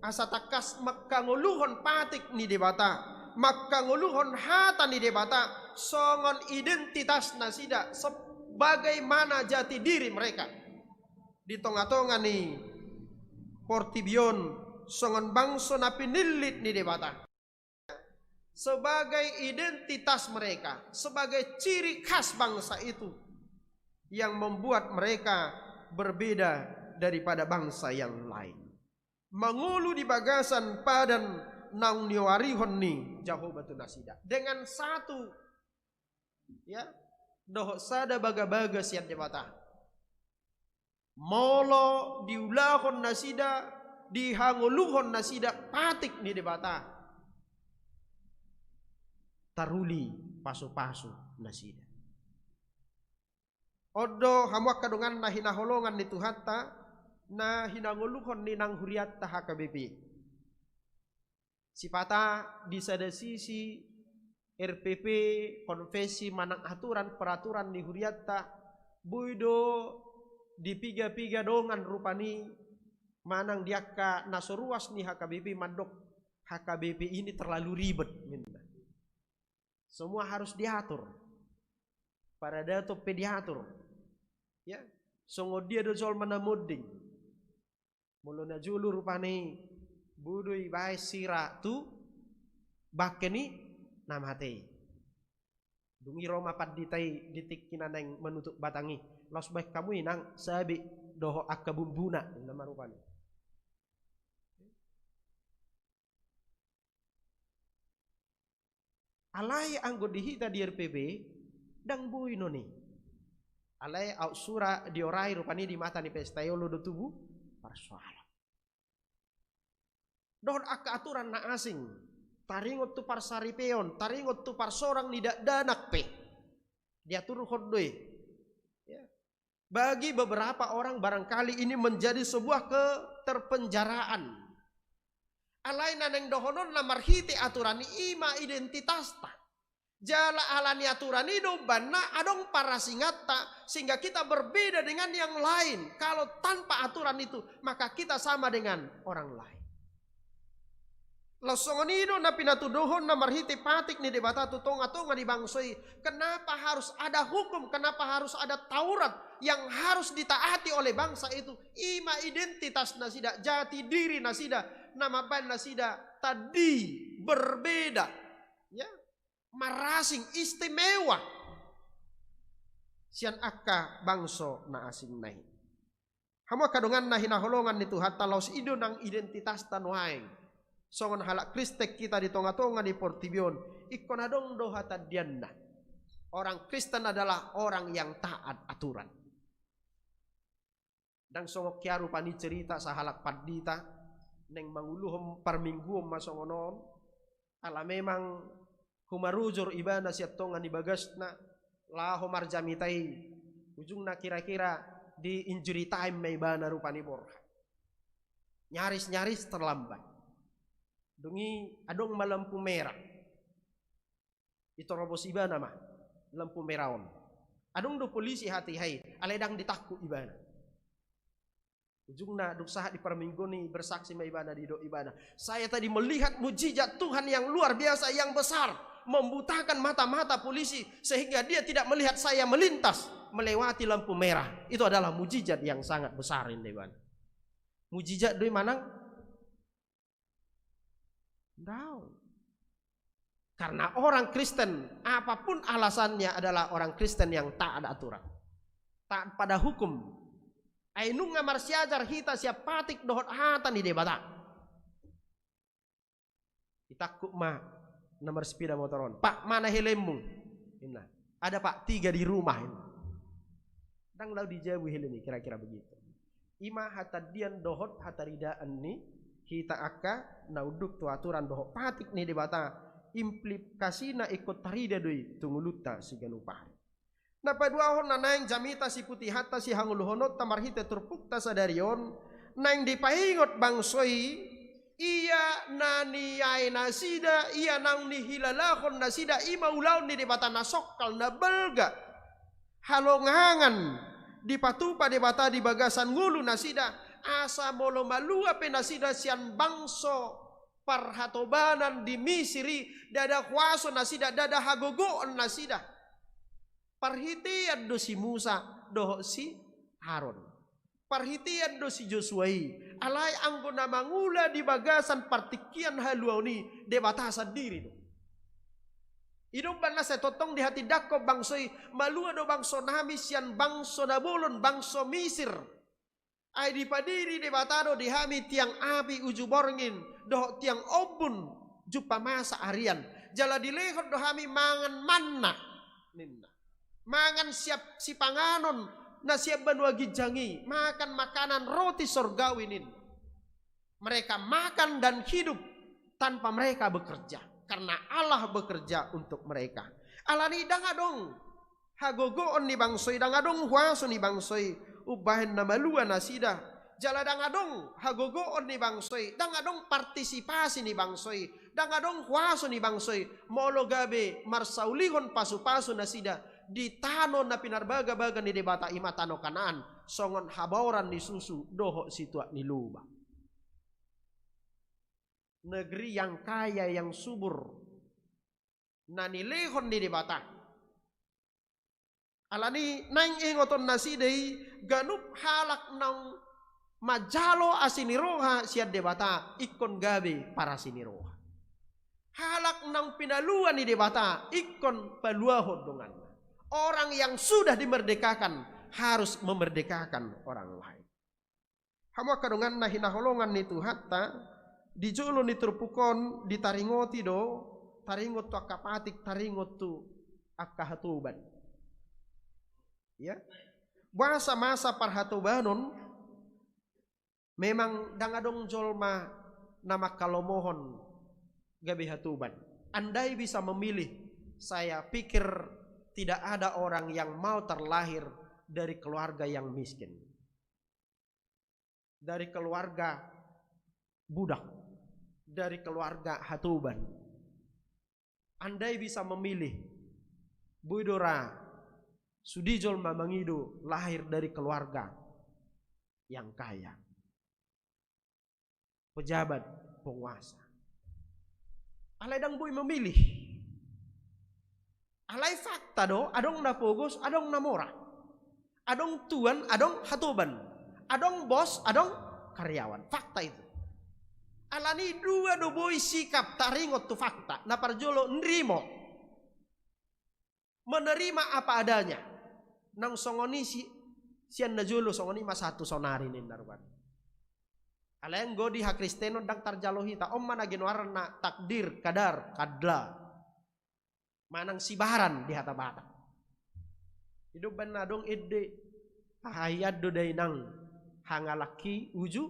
asa tangkas mangkangoluhon patik ni Debata, mangkangoluhon hata ni Debata songon identitas nasida, sebagaimana jati diri mereka di tonga-tonga ni portibi on songon bangso na pinillit ni Debata. Sebagai identitas mereka, sebagai ciri khas bangsa itu. yang membuat mereka berbeda daripada bangsa yang lain. Mangolu di bagasan padan naung nioarihon ni Jahowa tu nasida. Dengan satu, ya, dohot sada bagabaga sian Debata. Molo diulahon nasida, dihangoluhon nasida patik ni Debata, taruli pasupasu nasida. On do hamu angka dongan na hinaholongan ni Tuhanta, na hinangoluhon ni nang hurianta H K B P. Sipata di sada sisi R P P, konfesi manang aturan peraturan ni hurianta, boi do di piga-piga dongan rupani manang di angka na so ruas ni H K B P mandok H K B P ini terlalu ribet, ninna. Semua harus diatur. Paradaton pe diatur. Ya, songon dia do jolma na monding. Molo na jolo rupani boi do ibaen sira tu bangke ni na mate i. Dung i ro ma pandita i di tingki na naeng manutup batang i. Laos baen hamu i nang sabe dohot angka bumbuna, ninna ma rupani. Alai anggo di hita di R P P, ndang boi non i. Alai aut sura diorai rupani di mata ni pesta i, olo do tubu parsoalan. Dohot angka aturan na asing, taringot tu parsaripeon, taringot tu parsorang ni dakdanak pe, diaturhon do i. Ya. Bagi beberapa orang barangkali ini menjadi sebuah keterpenjaraan. Alai na naeng dohononna marhite aturan i, i ma identitasta. Jala ala ni aturan i do umbahen na adong parasinganta, sehingga kita berbeda dengan yang lain. Kalau tanpa aturan itu, maka kita sama dengan orang lain. Laos songon i do na pinatuduhon na marhite patik ni Debata tu tonga-tonga ni bangso i. Kenapa harus ada hukum? Kenapa harus ada Taurat yang harus ditaati oleh bangsa itu? I ma identitas nasida, jati diri nasida, na mambaen nasida tadi, berbeda. Ya, marasing, istimewa sian angka bangso na asing na i. Hamu angka dongan na hinaholongan ni Tuhanta, laos i do nang identitasta nuaeng. Songon halak Kristen hita di tonga-tonga ni portibi on, ingkon adong do hatandianna. Orang Kristen adalah orang yang taat aturan. Ndang songon hea rupani cerita sahalak pandita, naeng manguluhon parmingguon ma songon on, ala memang humarujor ibana sian tonga ni bagasna, laho marjamita i, ujungna kira-kira di injury time ma ibana rupani borhat. Nyaris-nyaris terlambat. Dung i adong ma lampu merah. Diterobos ibana ma lampu merah on. Adong do polisi hatiha i, alai ndang ditangkup ibana. Ujungna dung sahat di parmingguon i bersaksi ma ibana, didok ibana, "Saya tadi melihat mujizat Tuhan yang luar biasa, yang besar, membutakan mata-mata polisi sehingga dia tidak melihat saya melintas melewati lampu merah. Itu adalah mujizat yang sangat besar," ninna ibana. Mujizat do i manang? Ndang. Karena orang Kristen, apapun alasannya, adalah orang Kristen yang taat aturan, taat pada hukum. Ai nunga marsiajar hita sian patik dohot hata ni Debata. Ditangkup ma na marsepeda motor on. "Pak, mana helmmu?" ninna. "Ada, Pak, tiga di rumah," ninna. Ndang laho dijabu helm i, kira-kira begitu. I ma hatandian dohot hataridaan ni hita angka na unduk tu aturan dohot patik ni Debata, implikasina ingkon tarida do i tu ngolunta siganup ari. Na paduahon, na naeng jamita siputihonta, sihangoluhononta marhite turpukta sadari on, naeng dipaingot bangso i, ia na niae nasida, ia naung nihilalahon nasida, i ma ulaon ni Debata na songkal, na balga, halongangan dipatupa Debata di bagasan ngolu nasida, asa molo malua pe nasida sian bangso parhatobanan di Misir i, ndada huaso nasida, ndada hagogoon nasida. Parhitean do si Musa dohot si Aron. Parhitean do si Josua i. Alai anggo na mangula di bagasan partingkian haluaon i, Debata sandiri do. I do umbahen na sai tongtong dihatindangkon bangso i, malua do bangso nami sian bangso na bolon, bangso Misir. Ai dipadiri Debata do di hami tiang api uju borngin, dohot tiang ombun jumpa masa arian. Jala dilehon do hami mangan manna, ninna. Mangan siap sipanganon na sian banua ginjang i, makan makanan roti sorgawi, ninna. Mereka makan dan hidup tanpa mereka bekerja, karena Allah bekerja untuk mereka. Alani i ndang adong hagogoon ni bangso i, ndang adong huaso ni bangso i umbahen na malua nasida. Jala ndang adong hagogoon ni bangso i, ndang adong partisipasi ni bangso i, ndang adong huaso ni bangso i, molo gabe marsaulihon pasupasu nasida di tano na pinarbagabaga ni Debata, i ma tano Kanaan, songon habaoran ni susu dohot situak ni loba. Negeri yang kaya, yang subur, na nilehon ni Debata. Alani naeng ingoton nasida i, ganup halak naung manjalo asi ni roha sian Debata, ingkon gabe parasi ni roha. Halak naung pinalua ni Debata, ingkon paluahon donganna. Orang yang sudah dimerdekakan harus memerdekakan orang lain. Hamu angka dongan na hinaholongan ni Tuhanta, di jolo ni turpuk on ditaringoti do, taringot tu angka patik, taringot tu angka hatoban. Ya. Masa-masa parhatobanon, memang ndang adong jolma na mangkalomohon gabe hatoban. Andai bisa memilih, saya pikir tidak ada orang yang mau terlahir dari keluarga yang miskin, dari keluarga budak, dari keluarga hatoban. Andai bisa memilih, boi do ra sude jolma mangido lahir dari keluarga yang kaya, pejabat, penguasa. Alai ndang boi memilih. Alai fakta do, adong na pogos, adong na mora. Adong tuan, adong hatoban. Adong bos, adong karyawan. Fakta itu. Alani dua do boi sikap taringot tu fakta. Na parjolo nrimo. Menerima apa adanya. Nang songon i si, sian na jolo, songon i ma sahat tu saonari ninna rupani. Alai anggo di hakristenon ndang tarjalo hita. On ma na ginoaran na takdir, kadar, kadla. Manang sibaran di hata Batak. I do umbahen na adong ende, aha hian do dainang hangalangki uju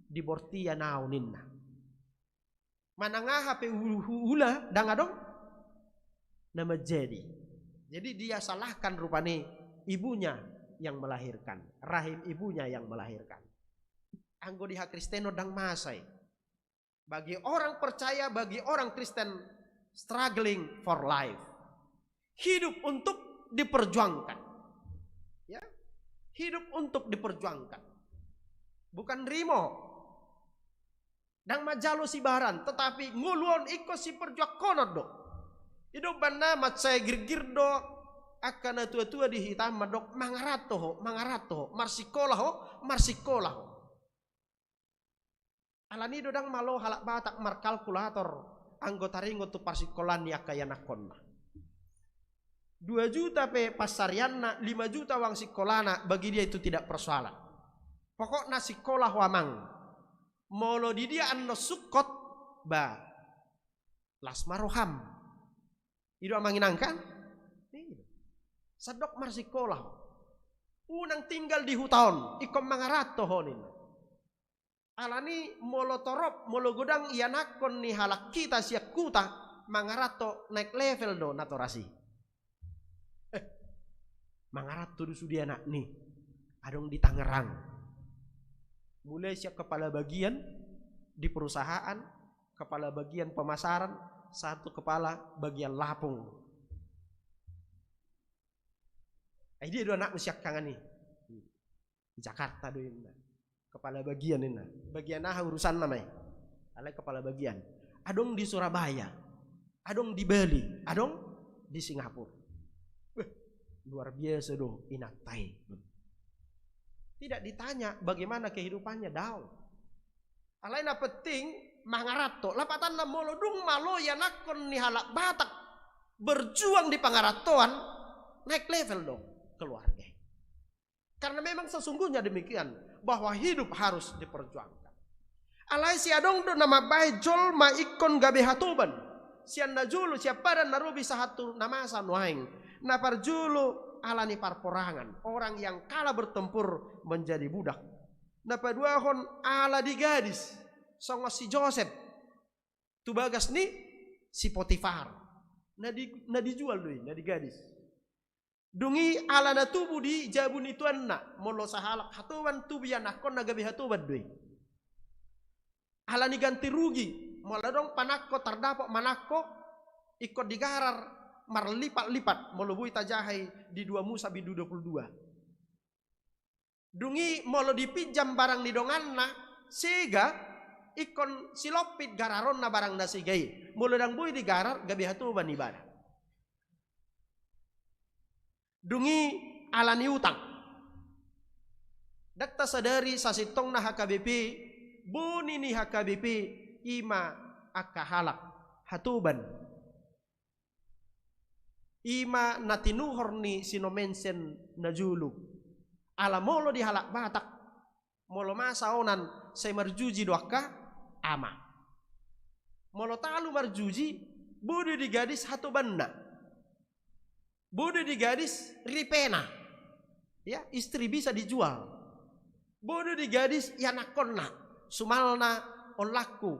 di bortian au ninna. Manang aha pe hu-, huula ndang adong na manjadi. Jadi dia salahkan rupani ibunya yang melahirkan, rahim ibunya yang melahirkan. Anggo di hakristenon ndang masa i. Bagi orang percaya, bagi orang Kristen, struggling for life. Hidup untuk diperjuangkan. Ya. Hidup untuk diperjuangkan. Bukan nrimo. Ndang manjalo sibaran, tetapi ngolu on ingkon siperjuangkonon do. I do umbahen na mansai girgir do angka natuatua di hita mandok mangaranto ho, mangaranto ho, marsikola ho, marsikola ho. Alani do ndang malo halak Batak markalkulator anggo taringot tu parsikolaan ni angka ianakkonna. Dua juta pe pansarianna, lima juta uang sikolana, bagi dia itu tidak persoalan. Pokokna sikola ho amang. Molo di dia annon sungkot, ba, las ma roham. I do amang inang kan? I do. Sandok marsikola ho. Unang tinggal di huta on, ingkon mangaranto ho ninna. Alani molo torop, molo godang ianakkon ni halak hita sian huta, mangaranto naek level do natoras i. Eh, mangaranto do sude anakni, adong di Tangerang. Mulai sian kepala bagian di perusahaan, kepala bagian pemasaran, sahat tu kepala bagian lapung. Ai dia do anakmu siangkangan i? Di Jakarta do inna. Kepala bagian inna. Bagian aha urusanna ma i? Alai kepala bagian. Adong di Surabaya. Adong di Bali. Adong di Singapura. Beh, luar biasa do inanta i. Tidak ditanya bagaimana kehidupannya, daong. Alai na penting mangaranto. Lapatanna molo dung malo ianakkon ni halak Batak berjuang di pangarantoan, naik level dong keluarga. Karena memang sesungguhnya demikian, bahwa hidup harus diperjuangkan. Alai sai adong do na mambahen jolma ingkon gabe hatoban. Sian na jolo, sian padan na robi sahat tu na masa nuaeng. Na parjolo ala ni parporangan, orang yang kalah bertempur menjadi budak. Na paduahon ala digadis, songon si Josep tu bagas ni si Potifar. Na di, na dijual do i, na digadis. Dung i ala na tubu di jabu ni tuanna, molo sahalak hatoban tubu ianakkonna gabe hatoban do i. Ala ni ganti rugi, molo adong panangko tardapot manangko, ingkon digarar marlipat-lipat, molo boi tajaha i di dua Musa bindu dua pulu dua. Dung i molo dipinjam barang ni donganna, sega, ingkon silompit gararonna barang na sega i. Molo ndang boi digarar, gabe hatoban ibana. Dung i ala ni utang. Ndang tasadari sasintongna H K B P, boni ni H K B P, i ma angka halak hatoban. I ma na tinuhor ni si Nommensen na jolo. Ala molo di halak Batak, molo masa onan sai marjuji do angka ama. Molo talu marjuji, boi do digadis hatobanna. Boi do digadis ripena. Ya, istri bisa dijual. Boi do digadis ianakkonna, sumalna ollangku.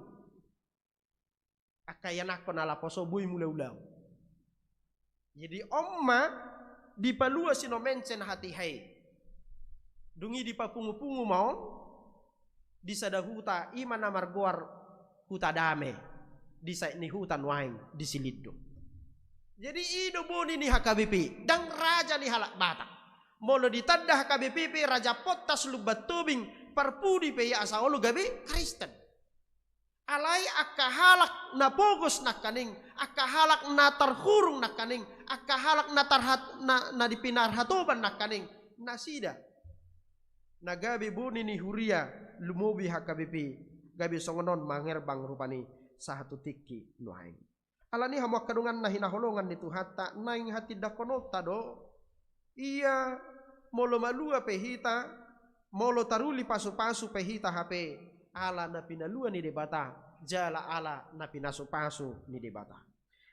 Angka ianakkon ala poso boi mulaulaon. Jadi on ma dipalua si Nommensen hatiha i. Dung i dipapungupungu ma on di sada huta, i ma na margoar Huta Dame, di saet ni huta nuaeng di Silindung. Jadi i do boni ni H K B P, ndang raja ni halak Batak. Molo ditanda H K B P pe raja Pontas Lumban Tobing, parpudi pe i asa olo gabe Kristen. Alai angka halak na pogos nangkaning, angka halak na tarhurung nangkaning, angka halak na tarhat-, na, na pinarhatoban nangkaning, nasida na gabe boni ni huria, lumobi H K B P, gabe songon on mangerbang rupani sahat tu tingki nuaeng. Alani i hamu angka dongan na hinaholongan ni Tuhanta, naeng hatindangkononta do, ia molo malua pe hita, molo taruli pasupasu pe hita hape, ala na pinalua ni Debata, jala ala na pinasupasu ni Debata.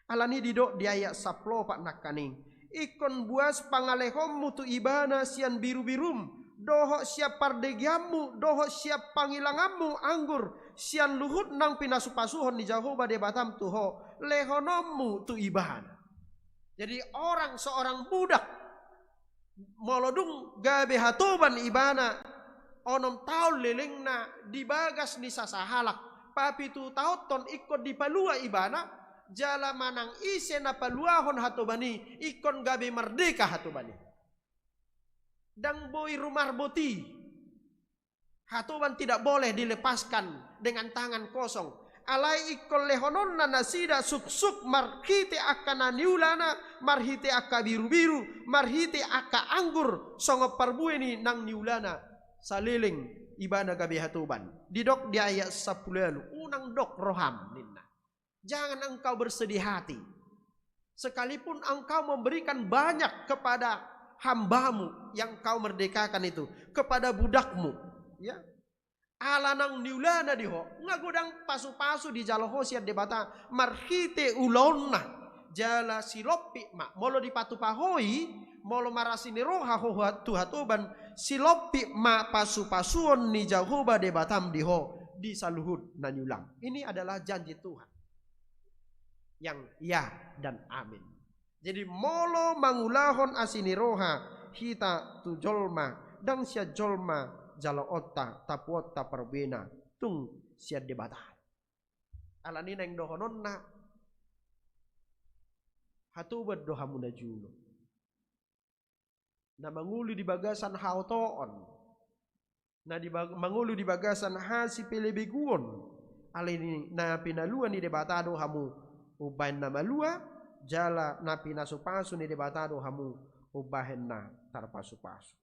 Alani i didok di ayat sampulu opat nangkaning, ingkon buas pangalehonmu tu ibana sian birubirum, dohot sian pardegeanmu, dohot sian pangilanganmu anggur, sian luhut naung pinasupasuhon ni Jahowa Debatam tu ho, lehononmu tu ibana. Jadi orang, seorang budak, molo dung gabe hatoban ibana, onom taon lelengna di bagas ni sasahalak, papitu taonhon ingkon dipalua ibana, jala manang ise na paluahon hatoban i, ingkon gabe mardeka hatoban i. Ndang boi rumarbot i. Hatoban tidak boleh dilepaskan dengan tangan kosong. Alai ingkon lehononna nasida suksuk marhite angka na niulana, marhite angka birubiru, marhite angka anggur, songon parbue ni nang niulana, saleleng ibana gabe hatoban. Didok di ayat sampulu ualu, unang dok roham, ninna. Jangan engkau bersedih hati. Sekalipun engkau memberikan banyak kepada hambamu yang kau merdekakan itu, kepada budakmu, ya. Ala naung niulana di ho, nga godang pasupasu dijalo ho sian Debata, marhite ulaonna, jala silompit ma, molo dipatupa ho i, molo marasi ni roha ho ha-, tu hatoban, silompit ma pasupasuon ni Jahowa Debatam di ho, di saluhut na niulam. Ini adalah janji Tuhan. Yang ya dan amin. Jadi, molo mangulahon asi ni roha hita tu jolma, ndang sian jolma jaloonta, tapuonta parbuena, tung sian Debata. Alani naeng dohononna, hatoban do hamu na jolo. Na mangolu di bagasan haotoon, na di bag-, mangolu di bagasan hasipelebeguon, alani na pinalua ni Debata do hamu umbahen na malua, jala na pinasupasu ni Debata do hamu umbahen na tarpasupasu.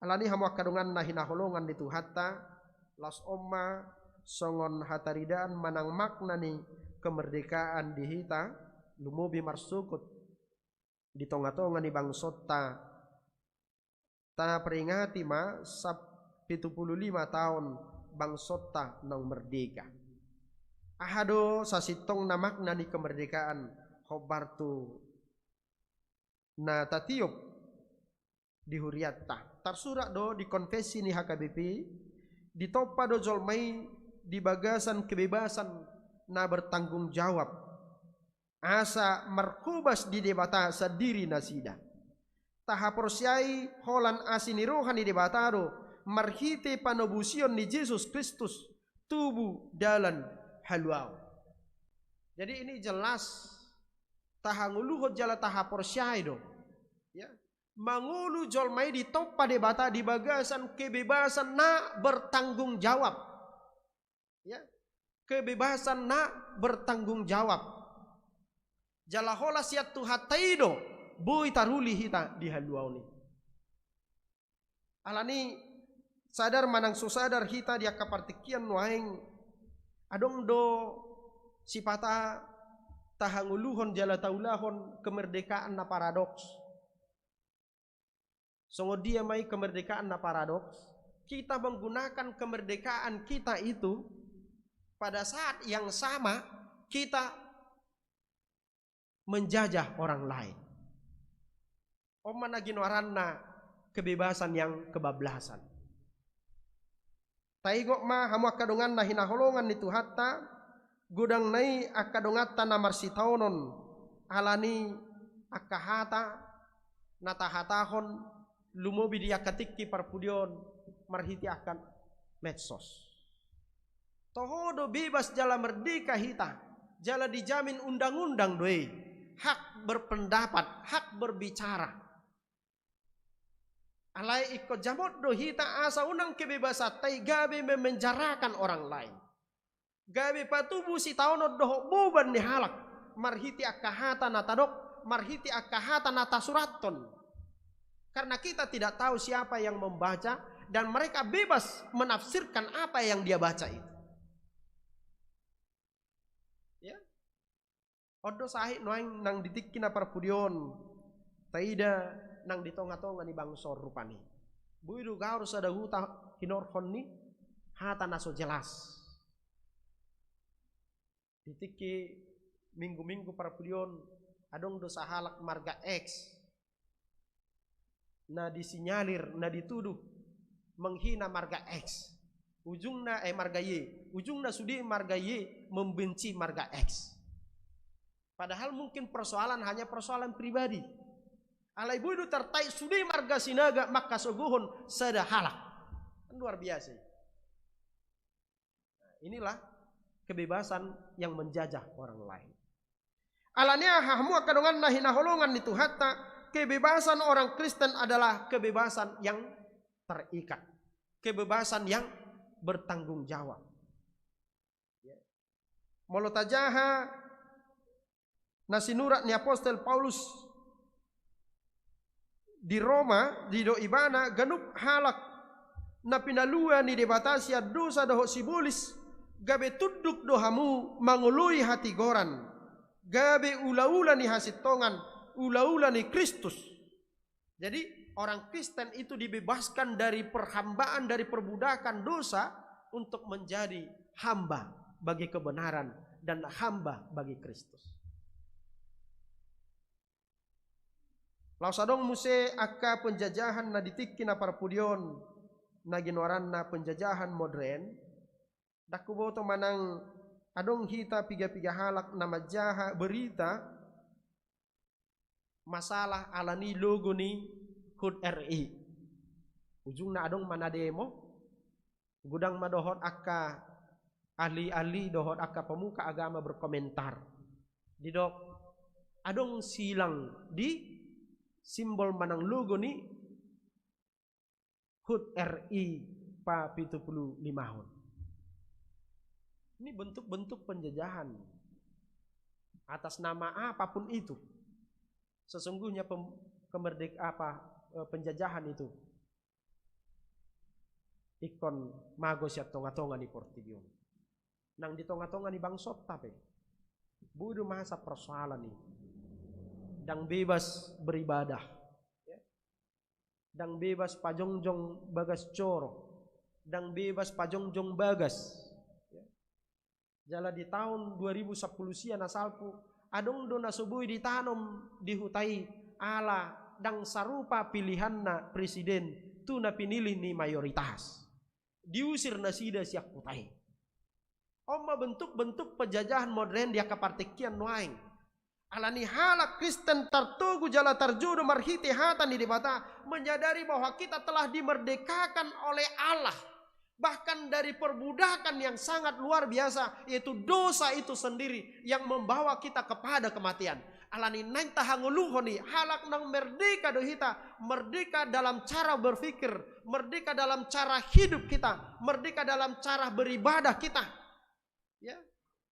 Alani i hamu angka dongan na hinaholongan ni Tuhanta, laos on ma songon hataridaan manang makna ni kemerdekaan di hita, lumobi marsogot di tonga-tonga ni bangsonta, taperingati ma sap-, pitu pulu lima taon bangsonta naung merdeka. Aha do sasintongna makna ni kemerdekaan hombar tu na tatiop di hurianta? Tarsurat do di konfesi ni H K B P, ditompa do jolma i di bagasan kebebasan na bertanggung jawab, asa marhobas di Debata sandiri nasida. Tahaporseai holan asi ni roha ni Debata do marhite panobusion ni Jesus Kristus tubu dalan haluaon. Jadi ini jelas tahangoluhon jala tahaporseai do. Ya. Mangolu jolma i ditompa Debata di bagasan kebebasan na bertanggung jawab. Ya. Kebebasan na bertanggung jawab. Jala holan sian Tuhanta i do boi taruli hita di haluaon i. Alani sadar manang so sadar hita di angka partingkian nuaeng, adong do sipata tahangoluhon jala taulahon kemerdekaan na paradoks. Songon dia ma i kemerdekaan na paradoks? Kita menggunakan kemerdekaan kita itu pada saat yang sama kita menjajah orang lain. On ma na ginoaranna kebebasan yang kebablasan. Taingot ma hamu angka dongan na hinaholongan ni Tuhanta, godang nai angka donganta na marsitaonon, alani angka hata na tahatahon, lumobi di angka tingki parpudi on marhite angka medsos. Toho do bebas jala merdeka hita, jala dijamin undang-undang do i, hak berpendapat, hak berbicara. Alai ingkon jamot do hita asa unang kebebasanta i gabe memenjarakan orang lain. Gabe patubu sitaonon dohot boban ni halak, marhite angka hata na tadok, marhite angka hata na tasurathon. Karena kita tidak tahu siapa yang membaca, dan mereka bebas menafsirkan apa yang dia baca itu. Ya. On do sahit nuaeng nang di tingki na parpudi on, taida nang di tonga-tonga ni bangso on rupani. Boi do gaor sada huta hinorhon ni hata na so jelas. Di tingki minggu-minggu parpudi on, adong do sahalak marga X na disinyalir, na dituduh menghina marga X. Ujungna, eh, marga Y. Ujungna sude marga Y membenci marga X. Padahal mungkin persoalan hanya persoalan pribadi. Alai boi do tartait sude marga Sinaga mangkasogohon sada halak. Kan luar biasa. Nah, inilah kebebasan yang menjajah orang lain. Alani aha, hamu angka dongan na hinaholongan ni Tuhanta, kebebasan orang Kristen adalah kebebasan yang terikat, kebebasan yang bertanggung jawab. Ya. Molo tajaha na sinurat ni apostel Paulus di Roma, didok ibana, ganup halak na pinalua ni Debata sian dosa dohot sibolis, gabe tunduk do hamu mangoloi hatigoran, gabe ula-ula ni hasintongan, ula-ula ni Kristus. Jadi, orang Kristen itu dibebaskan dari perhambaan, dari perbudakan dosa, untuk menjadi hamba bagi kebenaran dan hamba bagi Kristus. Laos adong muse angka penjajahan na di tingki na parpudi on, na ginoaranna penjajahan modern. Ndang huboto manang adong hita piga-piga halak na manjaha berita masalah alani logo ni HUT R I. Ujungna adong ma na demo, godang ma dohot angka ahli-ahli dohot angka pemuka agama berkomentar. Didok, adong silang di simbol manang logo ni HUT R I papitu pulu limahon. Ini bentuk-bentuk penjajahan atas nama apapun itu. Sesungguhnya pem-, kemerdek-, apa, eh, penjajahan itu ingkon mago sian tonga-tonga ni portibi on. Nang di tonga-tonga ni bangsonta pe boi do masa persoalan i. Ndang bebas beribadah. Ya. Ndang bebas pajongjong bagas joro. Ndang bebas pajongjong bagas. Ya. Jala di taon dua ribu sampulu sia na salpu, adong do na so boi ditanom di huta i, ala ndang sarupa pilihanna presiden tu na pinilih ni mayoritas. Diusir nasida sian huta i. On ma bentuk-bentuk penjajahan modern di angka partingkian nuaeng. Alani halak Kristen tartogu jala tarjodo marhite hata ni Debata, menyadari bahwa kita telah dimerdekakan oleh Allah, bahkan dari perbudakan yang sangat luar biasa, yaitu dosa itu sendiri yang membawa kita kepada kematian. Alani naeng tahangoluhon i, halak naung merdeka do hita, merdeka dalam cara berpikir, merdeka dalam cara hidup kita, merdeka dalam cara beribadah kita. Ya.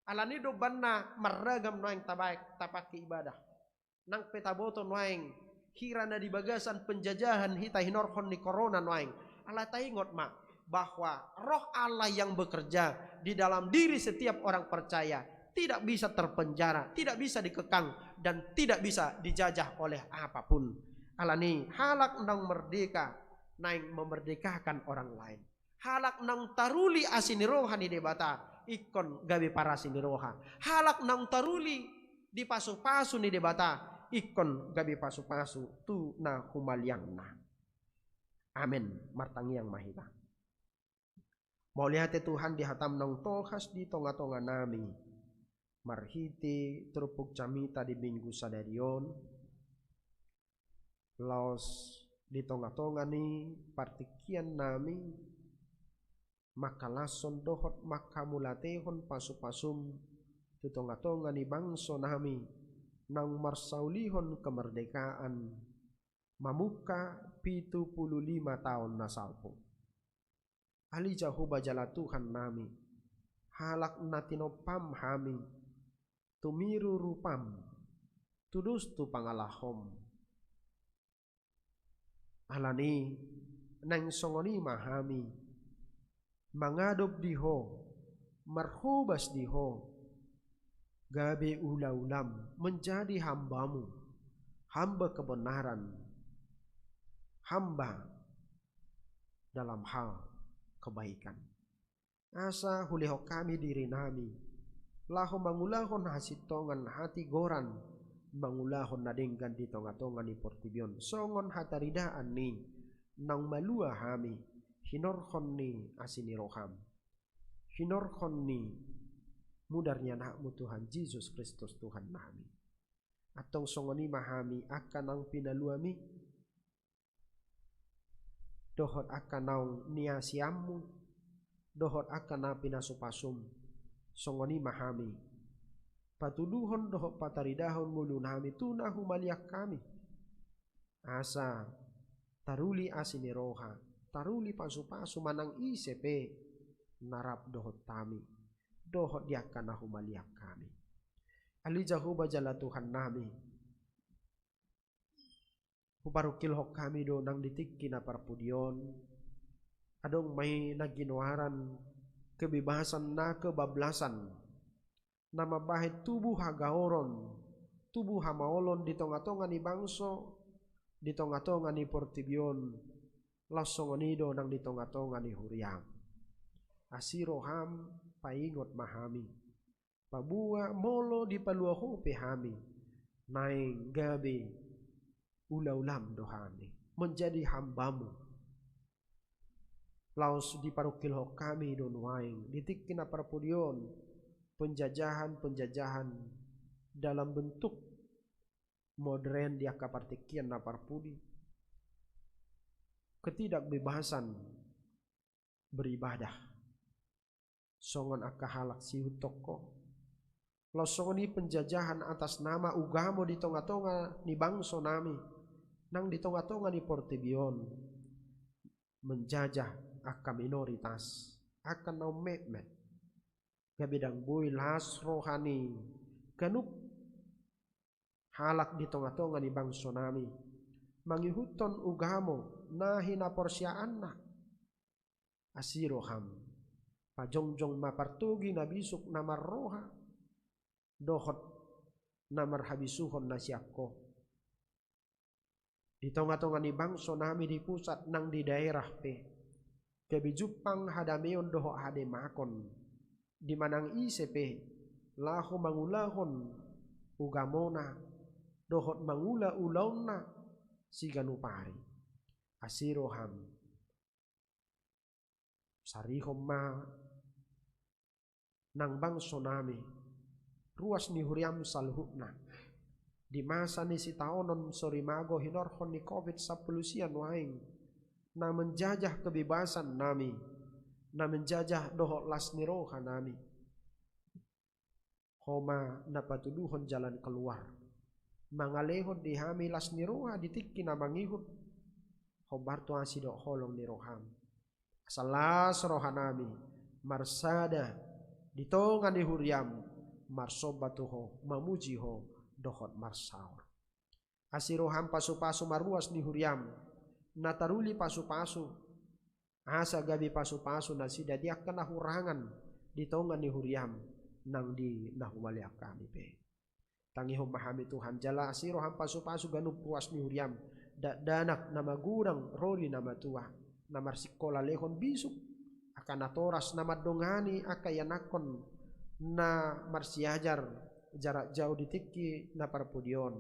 Alani do umbahen na marragam nuaeng tabaen, tapake ibadah. Nang pe taboto nuaeng, hira na di bagasan penjajahan hita hinorhon ni corona nuaeng. Alai taingot ma, bahwa Roh Allah yang bekerja di dalam diri setiap orang percaya tidak bisa terpenjara, tidak bisa dikekang, dan tidak bisa dijajah oleh apapun. Alani halak naung merdeka, naeng memerdekakan orang lain. Halak naung taruli asi ni roha ni Debata, ingkon gabe parasi ni roha. Halak naung taruli dipasupasu ni Debata, ingkon gabe pasupasu tu na humaliangna. Amen. Martangiang ma hita. Mauliate Tuhan di hatam naung tolhas di tonga-tonga nami. Marhite turpuk jamita di Minggu sadari on, laos di tonga-tonga ni partingkian nami, mangkalashon dohot mangkamauliatehon pasu-pasum tu tonga-tonga ni bangso nami, naung marsaulihon kemerdekaan, mamungka pitu pulu lima taon na salpu. Ale Jahowa jala Tuhan nami, halak na tinompam hami, tumiru rupam, tudos tu pangalahom. Alani, naeng songon i ma hami, mangadop di Ho, marhobas di Ho, gabe ula-ulam, menjadi hambamu, hamba kebenaran, hamba dalam hal kebaikan. Asa hulehon hami diri nami, laho mangulahon hasintongan, hatigoran, mangulahon na denggan di tonga-tonga ni portibi on, songon hataridaan ni naung malua hami, hinorhon ni asi ni roham, hinorhon ni mudar ni Anakmu Tuhan Jesus Kristus Tuhan nami. Antong songon i ma hami angka naung pinaluami, dohot angka naung niasianmu, dohot angka na pinasupasum, songon i ma hami patuduhon dohot pataridahon ngolu nami tu na humaliang hami. Asa taruli asi ni roha, taruli pasu-pasu manang ise pe na rap dohot hami, dohot di angka na humaliang hami. Ale Jahowa jala Tuhan nami, huparungkilhon hami do nang di tingki na parpudi on, adong ma i na ginoaran kebebasan na kebablasan, na mambahen tubu hagaoron, tubu hamaolon di tonga-tonga ni bangso, di tonga-tonga ni portibi on, laos songon i do nang di tonga-tonga ni huriam. Asi roham, paingot ma hami. Paboa molo dipalua Ho pe hami, naeng gabe ula-ulam do hami, menjadi hambamu. Laos diparungkilhon hami do nuaeng di tingki na parpudi on, penjajahan-penjajahan dalam bentuk modern di angka partingkian na parpudi, ketidakbebasan beribadah. Songon angka halak siihuthon Ho. Laos songon i penjajahan atas nama ugamo di tonga-tonga ni bangso nami, nang di tonga-tonga ni portibi on, menjajah angka minoritas, angka naung metmet. Gabe ndang boi las roha ni ganup halak di tonga-tonga ni bangso nami, mangihuthon ugamo na hinaporseaanna. Asi roham, pajongjong ma partogi na bisuk na marroha, dohot na marhabisuhon na sian Ho. di tonga-tonga ni bangso nami di pusat nang di daerah pe, gabe jumpang hadameon dohot hademakon, di manang ise pe laho mangulahon ugamona dohot mangula ulaonna siganup ari. Asi roham, sarihon ma nang bangso nami, ruas ni huriam saluhutna. Di masa ni sitaonon sorimago hinorhon ni covid sampulu sia nuaeng, na menjajah kebebasan nami, na menjajah dohot las ni roha nami. Ho ma na patuduhon jalan keluar, mangalehon di hami las ni roha di tingki na mangihut, hombar tu asi dohot holong ni roham. Asa las roha nami marsada di tonga ni huriam, marsomba tu ho, mamuji ho dohot marsaor. Asi roham pasu-pasu maruas ni huriam, na taruli pasu-pasu, asa gabe pasu-pasu nasida di angka na hurangan di tonga ni huriam nang di na humaliang hami pe. Tangihon ma hami Tuhan, jala asi roham pasu-pasu ganup ruas ni huriam, dakdanak na magodang ro di na matua, na marsikola lehon bisuk, angka natoras na mandongani angka ianakhon na marsiajar jarak jauh di tingki na parpudi on.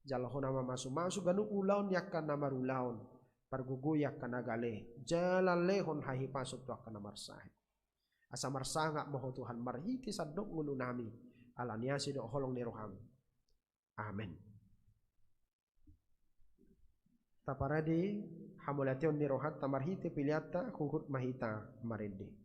Jala hona ma masu-masu ganup ulaon ni angka na marulaon, pargogoi angka na gale, jala lehon hahipason tu angka na marsahit. Asa marsangap ma ho Tuhan marhite sandok ngolu nami, ala ni asi dohot holong ni roham. Amen. Taparade hamauliateon ni rohanta marhite peleanta, huhut ma hita marende.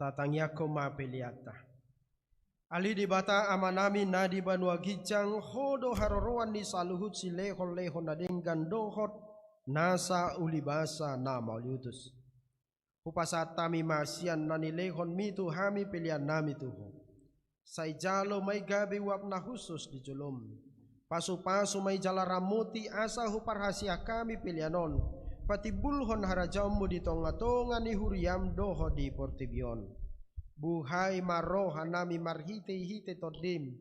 Tatangiangkon ma peleanta. Ale Debata Amanami na di banua ginjang, Ho do haroroan ni saluhut silehonlehon na denggan dohot nasa ulibasa na mauliutus. Hupasahat hami ma sian na nilehonMi tu hami peleannami tu Ho. Sai jalo ma i gabe uap na hushus di joloM. Pasupasu ma i jala ramoti asa huparhaseang hami pelean on patimbulhon harajaonMu di tongatonga ni huriaM dohot di portibi on. Buhai ma rohanami marhitehite TondiM,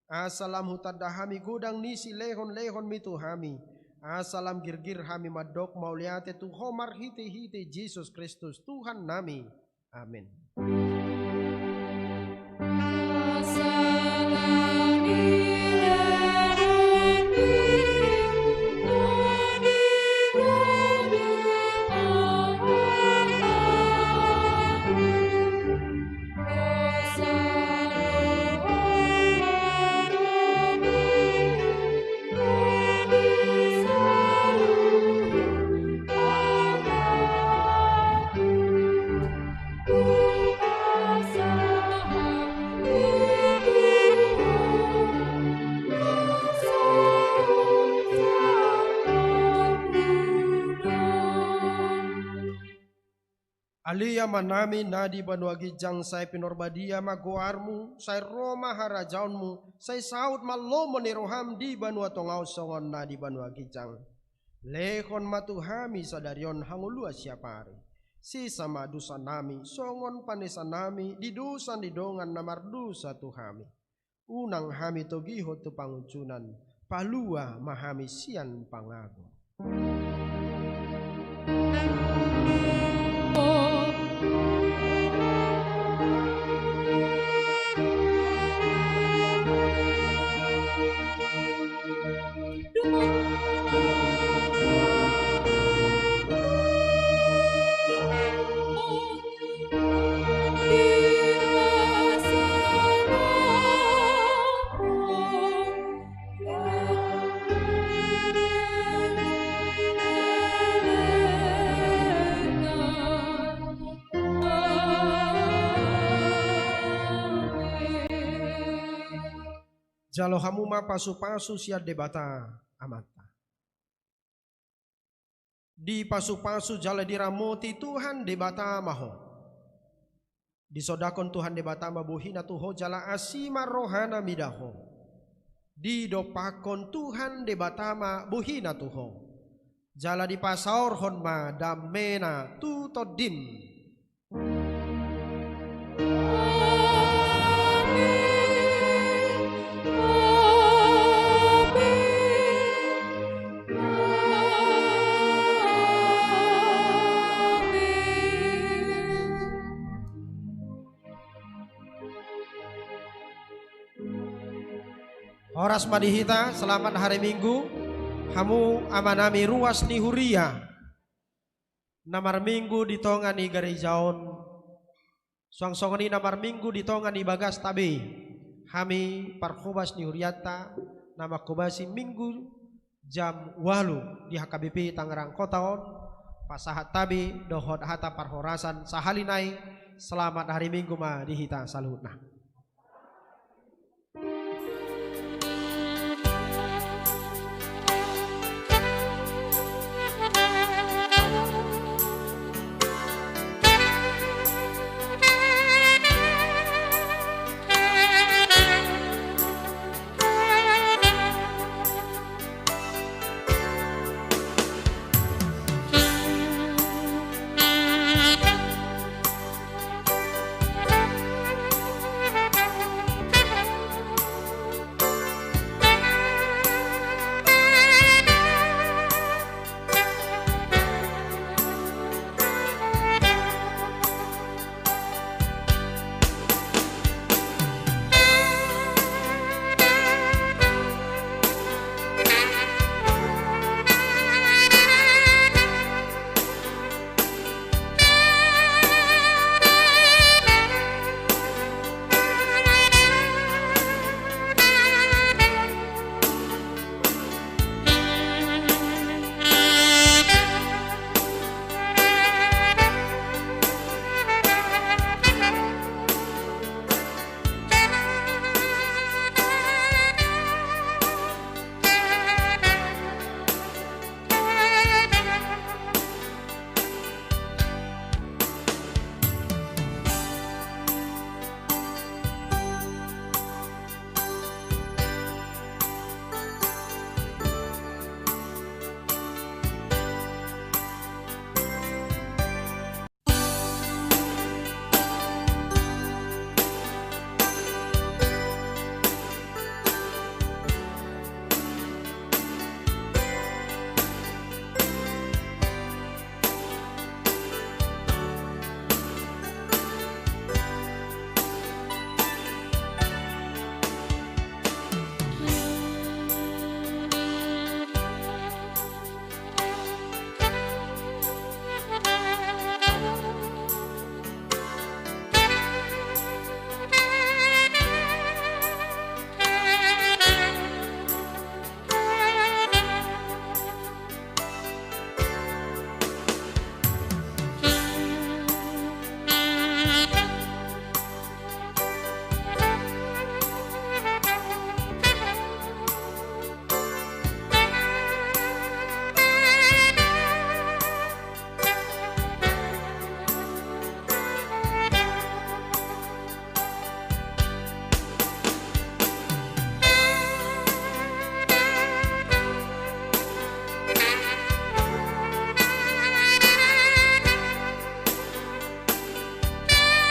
asa lam hutanda hami godang ni silehonlehonMi tu hami, asa lam girgir hami mandok mauliate tu Ho marhitehite Jesus Kristus Tuhannami. Amen. Ale Amanami na di banua ginjang, sai pinarbadia ma goarMu, sai ro ma harajaonMu, sai saut ma lomo ni rohaM di banua tonga on songon na di banua ginjang. Lehon ma tu hami sadari on hangoluan siapari. Sesa ma dosanami, songon panesanami di dosa ni dongan na mardosa tu hami. Unang hami togihon tu pangunjunan, palua ma hami sian pangago. Jalo hamu ma pasupasu sian Debata Amanta. Dipasupasu jala diramoti Tuhan Debata ma ho. Disondangkon Tuhan Debata ma bohiNa tu ho jala asi ma rohaNa mida ho. Didompakkon Tuhan Debata ma bohiNa tu ho, jala dipasaorhon ma dameNa tu tondim. Horas ma di hita, selamat hari Minggu. Hamu amanami ruas ni huria na marminggu di tonga ni gareja on, suang songon i na marminggu di tonga ni bagasta be. Hami parhobas ni hurianta na manghobasi Minggu jam ualu di H K B P Tangerang Kota on, pasahat hami dohot hata parhorasan sahali nai. Selamat hari Minggu ma di hita saluhutna.